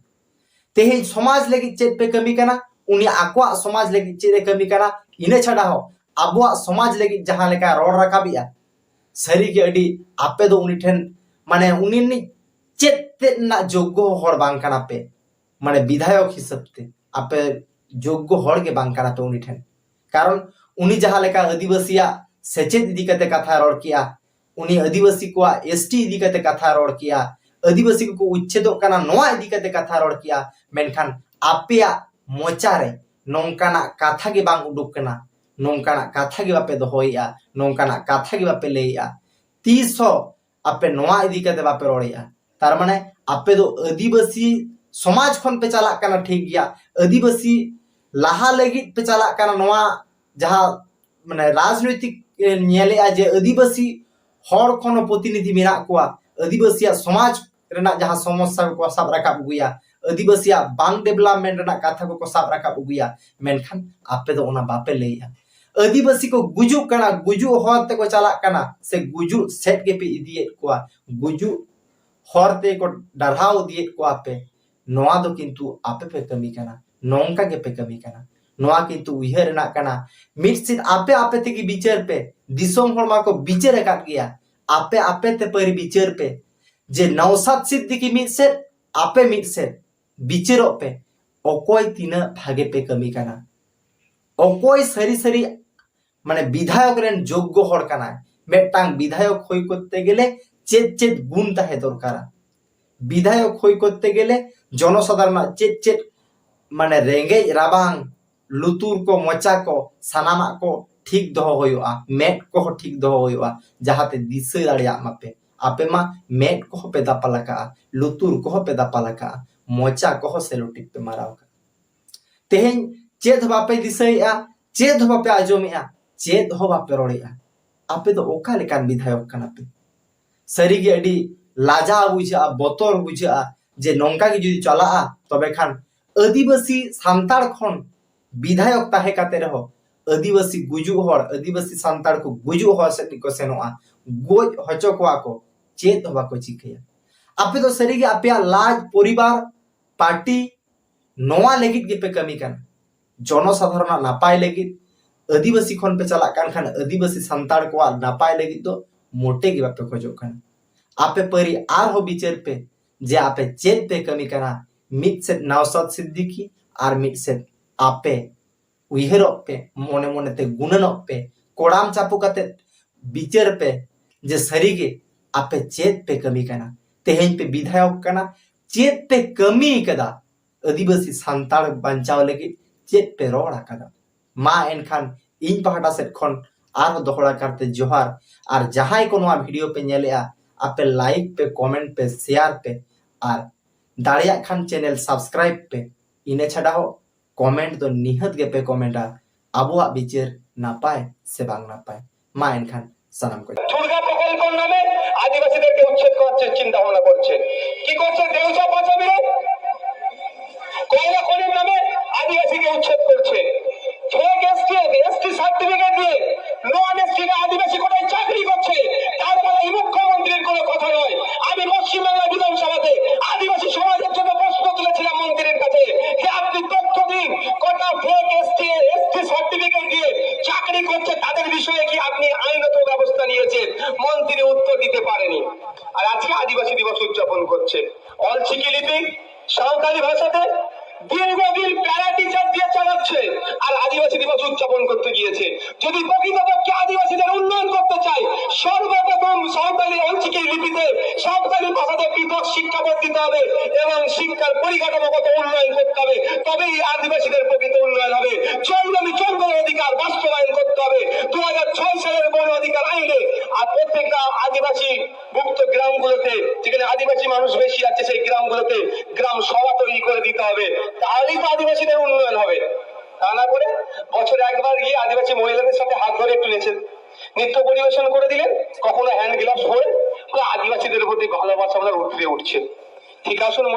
ᱛᱮᱦᱮᱧ ᱥᱚᱢᱟᱡᱽ ᱞᱟᱹᱜᱤᱫ ᱪᱮᱫ ᱯᱮ ᱠᱟᱹᱢᱤ ᱠᱟᱱᱟ, ᱩᱱᱤ ᱟᱠᱚᱣᱟᱜ ᱥᱚᱢᱟᱡᱽ ᱞᱟᱹᱜᱤᱫ ᱪᱮᱫ ᱮ ᱠᱟᱹᱢᱤ ᱠᱟᱱᱟ᱾ ᱤᱱᱟᱹ ᱪᱷᱟᱰᱟ ᱦᱚᱸ ᱟᱵᱚᱣᱟᱜ ᱥᱚᱢᱟᱡᱽ ᱞᱟᱹᱜᱤᱫ ᱡᱟᱦᱟᱸ ᱞᱮᱠᱟ ᱨᱚᱲ ᱨᱟᱠᱟᱵᱮᱜᱼᱟ, ᱥᱟᱹᱨᱤᱜᱮ ᱟᱹᱰᱤ, ᱟᱯᱮ ᱫᱚ ᱩᱱᱤ ᱴᱷᱮᱱ, ᱢᱟᱱᱮ ᱩᱱᱤ ᱨᱤᱱᱤᱡ ᱪᱮᱫ ᱛᱮᱫ ᱨᱮᱱᱟᱜ ᱡᱳᱜᱽᱜᱚ ᱦᱚᱲ ᱵᱟᱝ ᱠᱟᱱᱟ ᱯᱮ᱾ ᱢᱟᱱᱮ ᱵᱤᱫᱷᱟᱭᱚᱠ ᱦᱤᱥᱟᱹᱵ ᱛᱮ ᱟᱯᱮ ᱡᱳᱜᱽᱜᱚ ᱦᱚᱲ ᱜᱮ ᱵᱟᱝ ᱠᱟᱱᱟ ᱯᱮ ᱩᱱᱤ ᱴᱷᱮᱱ᱾ ᱠᱟᱨᱚᱱ ᱩᱱᱤ ᱡᱟᱦᱟᱸ ᱞᱮᱠᱟ ᱟᱹᱫᱤᱵᱟᱹᱥᱤᱭᱟᱜ ᱥᱮᱪᱮᱫ ᱤᱫᱤ ᱠᱟᱛᱮ ᱠᱟᱛᱷᱟ ᱨᱚᱲ ᱠᱮᱜᱼᱟ, ᱩᱱᱤ ᱟᱹᱫᱤᱵᱟᱹᱥᱤ ᱠᱚᱣᱟᱜ ᱮᱥ ᱴᱤ ᱤᱫᱤ ᱠᱟᱛᱮ ᱠᱟᱛᱷᱟ ᱨᱚᱲ ᱠᱮᱜᱼᱟ, ᱟᱹᱫᱤᱵᱟᱹᱥᱤ ᱠᱚᱠᱚ ᱩᱪᱪᱷᱮᱫᱚᱜ ᱠᱟᱱᱟ ᱱᱚᱣᱟ ᱤᱫᱤ ᱠᱟᱛᱮ ᱠᱟᱛᱷᱟ ᱨᱚᱲ ᱠᱮᱜᱼᱟ, ᱢᱮᱱᱠᱷᱟᱱ ᱟᱯᱮᱭᱟᱜ ᱢᱚᱪᱟ ᱨᱮ ᱱᱚᱝᱠᱟᱱᱟᱜ ᱠᱟᱛᱷᱟ ᱜᱮ ᱵᱟᱝ ᱩᱰᱩᱠ ᱠᱟᱱᱟ, ᱱᱚᱝᱠᱟᱱᱟᱜ ᱠᱟᱛᱷᱟ ᱜᱮ ᱵᱟᱯᱮ ᱫᱚᱦᱚᱭᱮᱜᱼᱟ, ᱱᱚᱝᱠᱟᱱᱟᱜ ᱠᱟᱛᱷᱟ ᱜᱮ ᱵᱟᱯᱮ ᱞᱟᱹᱭᱮᱜᱼᱟ᱾ ᱛᱤᱥ ᱦᱚᱸ ᱟᱯᱮ ᱱᱚᱣᱟ ᱤᱫᱤ ᱠᱟᱛᱮ ᱵᱟᱯᱮ ᱨᱚᱲᱮᱜᱼᱟ᱾ ᱛᱟᱨ ᱢᱟᱱᱮ ᱟᱯᱮ ᱫᱚ ᱟᱹᱫᱤᱵᱟᱹᱥᱤ ᱥᱚᱢᱟᱡᱽ ᱠᱷᱚᱱ ᱯᱮ ᱪᱟᱞᱟᱜ ᱠᱟᱱᱟ, ᱴᱷᱤᱠ ᱜᱮᱭᱟ, ᱟᱹᱫᱤᱵᱟᱹᱥᱤ ᱞᱟᱦᱟ ᱞᱟᱹᱜᱤᱫ ᱯᱮ ᱪᱟᱞᱟᱜ ᱠᱟᱱᱟ, ᱱᱚᱣᱟ ᱡᱟᱦᱟᱸ ᱢᱟᱱᱮ ᱨᱟᱡᱽᱱᱳᱭᱛᱤᱠ ᱮ, ᱧᱮᱞᱮᱜᱼᱟ ᱡᱮ ᱟᱹᱫᱤᱵᱟᱹᱥᱤ ᱦᱚᱲ ᱠᱷᱚᱱ ᱦᱚᱸ ᱯᱨᱚᱛᱤᱱᱤᱫᱷᱤ ᱢᱮᱱᱟᱜ ᱠᱚᱣᱟ, ᱟᱹᱫᱤᱵᱟᱹᱥᱤᱭᱟᱜ ᱥᱚᱢᱟᱡᱽ ᱨᱮᱱᱟᱜ ᱡᱟᱦᱟᱸ ᱥᱚᱢᱚᱥᱥᱟ ᱠᱚᱠᱚ ᱥᱟᱵ ᱨᱟᱠᱟᱵ ᱟᱹᱜᱩᱭᱟ, ᱟᱹᱫᱤᱵᱟᱹᱥᱤᱭᱟᱜ ᱵᱟᱝ ᱰᱮᱵᱷᱞᱚᱯᱢᱮᱱᱴ ᱨᱮᱱᱟᱜ ᱠᱟᱛᱷᱟ ᱠᱚᱠᱚ ᱥᱟᱵ ᱨᱟᱠᱟᱵ ᱟᱹᱜᱩᱭᱟ, ᱢᱮᱱᱠᱷᱟᱱ ᱟᱯᱮ ᱫᱚ ᱚᱱᱟ ᱵᱟᱯᱮ ᱞᱟᱹᱭᱮᱜᱼᱟ᱾ ᱟᱹᱫᱤᱵᱟᱹᱥᱤ ᱠᱚ ᱜᱩᱡᱩᱜ ᱠᱟᱱᱟ, ᱜᱩᱡᱩᱜ ᱦᱚᱨ ᱛᱮᱠᱚ ᱪᱟᱞᱟᱜ ᱠᱟᱱᱟ, ᱥᱮ ᱜᱩᱡᱩᱜ ᱥᱮᱫ ᱜᱮᱯᱮ ᱤᱫᱤᱭᱮᱫ ᱠᱚᱣᱟ, ᱜᱩᱡᱩᱜ ᱦᱚᱨ ᱛᱮᱠᱚ ᱰᱟᱨᱦᱟᱣ ᱤᱫᱤᱭᱮᱫ ᱠᱚᱣᱟ ᱯᱮ᱾ ᱱᱚᱣᱟ ᱫᱚ ᱠᱤᱱᱛᱩ ᱟᱯᱮ ᱯᱮ ᱠᱟᱹᱢᱤ ᱠᱟᱱᱟ, ᱱᱚᱝᱠᱟ ᱜᱮᱯᱮ ᱠᱟᱹᱢᱤ ᱠᱟᱱᱟ᱾ ᱱᱚᱣᱟ ᱠᱤᱱᱛᱩ ᱩᱭᱦᱟᱹᱨ ᱨᱮᱱᱟᱜ ᱠᱟᱱᱟ᱾ ᱢᱤᱫ ᱥᱮᱫ ᱟᱯᱮ ᱟᱯᱮ ᱛᱮᱜᱮ ᱵᱤᱪᱟᱹᱨ ᱯᱮ, ᱫᱤᱥᱚᱢ ᱦᱚᱲ ᱢᱟᱠᱚ ᱵᱤᱪᱟᱹᱨ ᱟᱠᱟᱫ ᱜᱮᱭᱟ, ᱟᱯᱮ ᱟᱯᱮ ᱛᱮ ᱯᱟᱹᱨᱤ ᱵᱤᱪᱟᱹᱨ ᱯᱮ ᱡᱮ ᱱᱚᱣᱥᱟᱫ ᱥᱤᱫᱫᱤᱠᱤ ᱢᱤᱫ ᱥᱮᱫ, ᱟᱯᱮ ᱢᱤᱫ ᱥᱮᱫ, ᱵᱤᱪᱟᱹᱨᱚᱜ ᱯᱮ, ᱚᱠᱚᱭ ᱛᱤᱱᱟᱹᱜ ᱵᱷᱟᱜᱮ ᱯᱮ ᱠᱟᱹᱢᱤ ᱠᱟᱱᱟ, ᱚᱠᱚᱭ ᱥᱟᱹᱨᱤ ᱥᱟᱹᱨᱤ ᱢᱟᱱᱮ ᱵᱤᱫᱷᱟᱭᱚᱠ ᱨᱮᱱ ᱡᱳᱜᱽᱜᱚ ᱦᱚᱲ ᱠᱟᱱᱟᱭ᱾ ᱢᱤᱫᱴᱟᱝ ᱵᱤᱫᱷᱟᱭᱚᱠ ᱦᱩᱭ ᱠᱚᱨᱛᱮ ᱜᱮᱞᱮ ᱪᱮᱫ ᱪᱮᱫ ᱜᱩᱱ ᱛᱟᱦᱮᱸ ᱫᱚᱨᱠᱟᱨᱟ? ᱵᱤᱫᱷᱟᱭᱚᱠ ᱦᱩᱭ ᱠᱚᱨᱛᱮ ᱜᱮᱞᱮ ᱡᱚᱱᱚᱥᱟᱫᱷᱟᱨᱚᱱᱟᱜ ᱪᱮᱫ ᱪᱮᱫ ᱢᱟᱱᱮ ᱨᱮᱸᱜᱮᱡ ᱨᱟᱵᱟᱝ, ᱞᱩᱛᱩᱨ ᱠᱚ, ᱢᱚᱪᱟ ᱠᱚ, ᱥᱟᱱᱟᱢᱟᱜ ᱠᱚ ᱴᱷᱤᱠ ᱫᱚᱦᱚ ᱦᱩᱭᱩᱜᱼᱟ, ᱢᱮᱫ ᱠᱚᱦᱚᱸ ᱴᱷᱤᱠ ᱫᱚᱦᱚ ᱦᱩᱭᱩᱜᱼᱟ, ᱡᱟᱦᱟᱸᱛᱮ ᱫᱤᱥᱟᱹ ᱫᱟᱲᱮᱭᱟᱜ ᱢᱟᱯᱮ᱾ ᱟᱯᱮ ᱢᱟ ᱢᱮᱫ ᱠᱚᱦᱚᱸ ᱯᱮ ᱫᱟᱯᱟᱞ ᱟᱠᱟᱜᱼᱟ, ᱞᱩᱛᱩᱨ ᱠᱚᱦᱚᱸ ᱯᱮ ᱫᱟᱯᱟᱞ ᱟᱠᱟᱜᱼᱟ, ᱢᱚᱪᱟ ᱠᱚᱦᱚᱸ ᱥᱮᱞᱳᱴᱤᱯ ᱯᱮ ᱢᱟᱨᱟᱣ ᱟᱠᱟᱜᱼᱟ᱾ ᱛᱮᱦᱮᱧ ᱪᱮᱫ ᱦᱚᱸ ᱵᱟᱯᱮ ᱫᱤᱥᱟᱹᱭᱮᱜᱼᱟ, ᱪᱮᱫ ᱦᱚᱸ ᱵᱟᱯᱮ ᱟᱸᱡᱚᱢᱮᱜᱼᱟ, ᱪᱮᱫ ᱦᱚᱸ ᱵᱟᱯᱮ ᱨᱚᱲᱮᱜᱼᱟ᱾ ᱟᱯᱮ ᱫᱚ ᱚᱠᱟ ᱞᱮᱠᱟᱱ ᱵᱤᱫᱷᱟᱭᱚᱠ ᱠᱟᱱᱟ ᱯᱮ? ᱥᱟᱹᱨᱤᱜᱮ ᱟᱹᱰᱤ ᱞᱟᱡᱟᱣ ᱵᱩᱡᱷᱟᱹᱜᱼᱟ, ᱵᱚᱛᱚᱨ ᱵᱩᱡᱷᱟᱹᱜᱼᱟ ᱡᱮ ᱱᱚᱝᱠᱟ ᱜᱮ ᱡᱩᱫᱤ ᱪᱟᱞᱟᱜᱼᱟ, ᱛᱚᱵᱮ ᱠᱷᱟᱱ ᱟᱹᱫᱤᱵᱟᱹᱥᱤ ᱥᱟᱱᱛᱟᱲ ᱠᱷᱚᱱ ᱵᱤᱫᱷᱟᱭᱚᱠ ᱛᱟᱦᱮᱸ ᱠᱟᱛᱮ ᱨᱮᱦᱚᱸ ᱟᱹᱫᱤᱵᱟᱹᱥᱤ ᱜᱩᱡᱩᱜ ᱦᱚᱲ, ᱟᱹᱫᱤᱵᱟᱹᱥᱤ ᱥᱟᱱᱛᱟᱲ ᱠᱚ ᱜᱩᱡᱩᱜ ᱦᱚᱲ ᱥᱮᱫ ᱜᱮᱠᱚ ᱥᱮᱱᱚᱜᱼᱟ, ᱜᱚᱡ ᱦᱚᱪᱚ ᱠᱚᱣᱟ ᱠᱚ, ᱪᱮᱫ ᱦᱚᱸ ᱵᱟᱠᱚ ᱪᱤᱠᱟᱹᱭᱟ᱾ ᱟᱯᱮ ᱫᱚ ᱥᱟᱹᱨᱤᱜᱮ ᱟᱯᱮᱭᱟᱜ ᱞᱟᱡ, ᱯᱚᱨᱤᱵᱟᱨ, ᱯᱟᱨᱴᱤ, ᱱᱚᱣᱟ ᱞᱟᱹᱜᱤᱫ ᱜᱮᱯᱮ ᱠᱟᱹᱢᱤ ᱠᱟᱱᱟ, ᱡᱚᱱᱚᱥᱟᱫᱷᱟᱨᱚᱱᱟᱜ ᱱᱟᱯᱟᱭ ᱞᱟᱹᱜᱤᱫ᱾ ᱟᱹᱫᱤᱵᱟᱹᱥᱤ ᱠᱷᱚᱱ ᱯᱮ ᱪᱟᱞᱟᱜ ᱠᱟᱱ ᱠᱷᱟᱱ ᱟᱹᱫᱤᱵᱟᱹᱥᱤ ᱥᱟᱱᱛᱟᱲ ᱠᱚᱣᱟᱜ ᱱᱟᱯᱟᱭ ᱞᱟᱹᱜᱤᱫ ᱫᱚ ᱢᱚᱴᱮ ᱜᱮ ᱵᱟᱯᱮ ᱠᱷᱚᱡᱚᱜ ᱠᱟᱱᱟ᱾ ᱟᱯᱮ ᱯᱟᱹᱨᱤ ᱟᱨᱦᱚᱸ ᱵᱤᱪᱟᱹᱨ ᱯᱮ ᱡᱮ ᱟᱯᱮ ᱪᱮᱫ ᱯᱮ ᱠᱟᱹᱢᱤ ᱠᱟᱱᱟ, ᱢᱤᱫ ᱥᱮᱫ ᱱᱟᱣᱥᱟᱫ ᱥᱤᱫᱫᱤᱠᱤ ᱟᱨ ᱢᱤᱫ ᱥᱮᱫ ᱟᱯᱮ ᱩᱭᱦᱟᱹᱨᱚᱜ ᱯᱮ, ᱢᱚᱱᱮ ᱢᱚᱱᱮᱛᱮ ᱜᱩᱱᱟᱹᱱᱚᱜ ᱯᱮ, ᱠᱚᱲᱟᱢ ᱪᱟᱯᱚ ᱠᱟᱛᱮ ᱵᱤᱪᱟᱹᱨ ᱯᱮ ᱡᱮ ᱥᱟᱹᱨᱤᱜᱮ ᱟᱯᱮ ᱪᱮᱫ ᱯᱮ ᱠᱟᱹᱢᱤ ᱠᱟᱱᱟ᱾ ᱛᱮᱦᱮᱧ ᱯᱮ ᱵᱤᱫᱷᱟᱭᱚᱠ ᱠᱟᱱᱟ, ᱪᱮᱫ ᱯᱮ ᱠᱟᱹᱢᱤ ᱠᱟᱫᱟ? ᱟᱹᱫᱤᱵᱟᱹᱥᱤ ᱥᱟᱱᱛᱟᱲ ᱵᱟᱧᱪᱟᱣ ᱞᱟᱹᱜᱤᱫ ᱪᱮᱫ ᱯᱮ ᱨᱚᱲ ᱟᱠᱟᱫᱟ? ᱢᱟ ᱮᱱᱠᱷᱟᱱ ᱤᱧ ᱯᱟᱦᱴᱟ ᱥᱮᱫ ᱠᱷᱚᱱ ᱟᱨᱦᱚᱸ ᱫᱚᱦᱲᱟ ᱠᱟᱨᱛᱮ ᱡᱚᱦᱟᱨ᱾ ᱟᱨ ᱡᱟᱦᱟᱸᱭ ᱠᱚ ᱱᱚᱣᱟ ᱵᱷᱤᱰᱤᱭᱳ ᱯᱮ ᱧᱮᱞᱮᱜᱼᱟ, ᱟᱯᱮ ᱞᱟᱭᱤᱠ ᱯᱮ, ᱠᱚᱢᱮᱱᱴ ᱯᱮ, ᱥᱮᱭᱟᱨ ᱯᱮ, ᱟᱨ ᱫᱟᱲᱮᱭᱟᱜ ᱠᱷᱟᱱ ᱪᱮᱱᱮᱞ ᱥᱟᱵᱥᱠᱨᱟᱭᱤᱵ ᱯᱮ᱾ ᱤᱱᱟᱹ ᱪᱷᱟᱰᱟ ᱦᱚᱸ ᱠᱚᱢᱮᱱᱴ ᱫᱚ ᱱᱤᱦᱟᱹᱛ ᱜᱮᱯᱮ ᱠᱚᱢᱮᱱᱴᱟ, ᱟᱵᱚᱣᱟᱜ ᱵᱤᱪᱟᱹᱨ ᱱᱟᱯᱟᱭ ᱥᱮ ᱵᱟᱝ ᱱᱟᱯᱟᱭ᱾ ᱢᱟ ᱮᱱᱠᱷᱟᱱ ᱥᱟᱱᱟᱢ ᱠᱚ ᱫᱩᱨᱜᱟ ᱯᱨᱚᱠল্ᱯᱚ ᱱᱟᱢে আদিবাসীদেরকে উচ্ছেদ করার যে চিন্তা ভাবনা করছে। কি করছে দেউচা পাচামিরা? কয়লা খনির নামে আদিবাসীকে উচ্ছেদ করছে। ফেক এসটি, এসটি সার্টিফিকেট দিয়ে নন এসটি আদিবাসী কোটায় চাকরি করছে। তার বেলায় মুখ্যমন্ত্রীর কোনো কথা নয়। আমি পশ্চিমবাংলা বিধানসভাতে আদিবাসী সমাজের জন্য প্রশ্ন তুলেছিলাম মন্ত্রীর কাছে যে আপনি তথ্য দিন, কটা ফেক এসটি, এসটি সার্টিফিকেট দিয়ে চাকরি করছে, তাদের বিষয়ে কি আপনি আইনত ব্যবস্থা নিয়েছেন? মন্ত্রী উত্তর দিতে পারেনি। আর আজকে আদিবাসী দিবস উদযাপন করছে। অলচিকি লিপি, সাঁওতালি ভাষাতে দীর্ঘদিন প্যারা টিচার দিয়ে চালাচ্ছে, আর আদিবাসী দিবস উদযাপন করতে গিয়েছে। যদি প্রকৃতপক্ষে আদিবাসীদের উন্নয়ন করতে চাই, সর্বপ্রথম সাঁওতালি অলচিকি লিপিতে সাঁওতালি ভাষাতে পৃথক শিক্ষাবোধ দিতে হবে এবং শিক্ষার পরিকাঠামোগত উন্নয়ন করতে হবে। তবেই আদিবাসীদের প্রকৃত উন্নয়ন হবে। জন্মভূমি জঙ্গল অধিকার বাস্তবায়ন করতে হবে। দু হাজার ছয় সালের বন অধিকার আইনে আর প্রত্যেকটা আদিবাসী মুক্ত গ্রামগুলোতে, যেখানে আদিবাসী মানুষ বেশি আছে, সেই গ্রামগুলোতে গ্রাম সভা তৈরি করে দিতে হবে। তাহলেই তো আদিবাসীদের উন্নয়ন হবে। তা না করে বছরে একবার গিয়ে আদিবাসী মহিলাদের সাথে হাত ধরে একটু নেচে, নৃত্য পরিবেশন করে দিলেন, কখনো হ্যান্ড গ্লাভস পরে, পুরো আদিবাসীদের প্রতি ভালোবাসা ওনার উঠে উঠছে। ঠিক আসুন।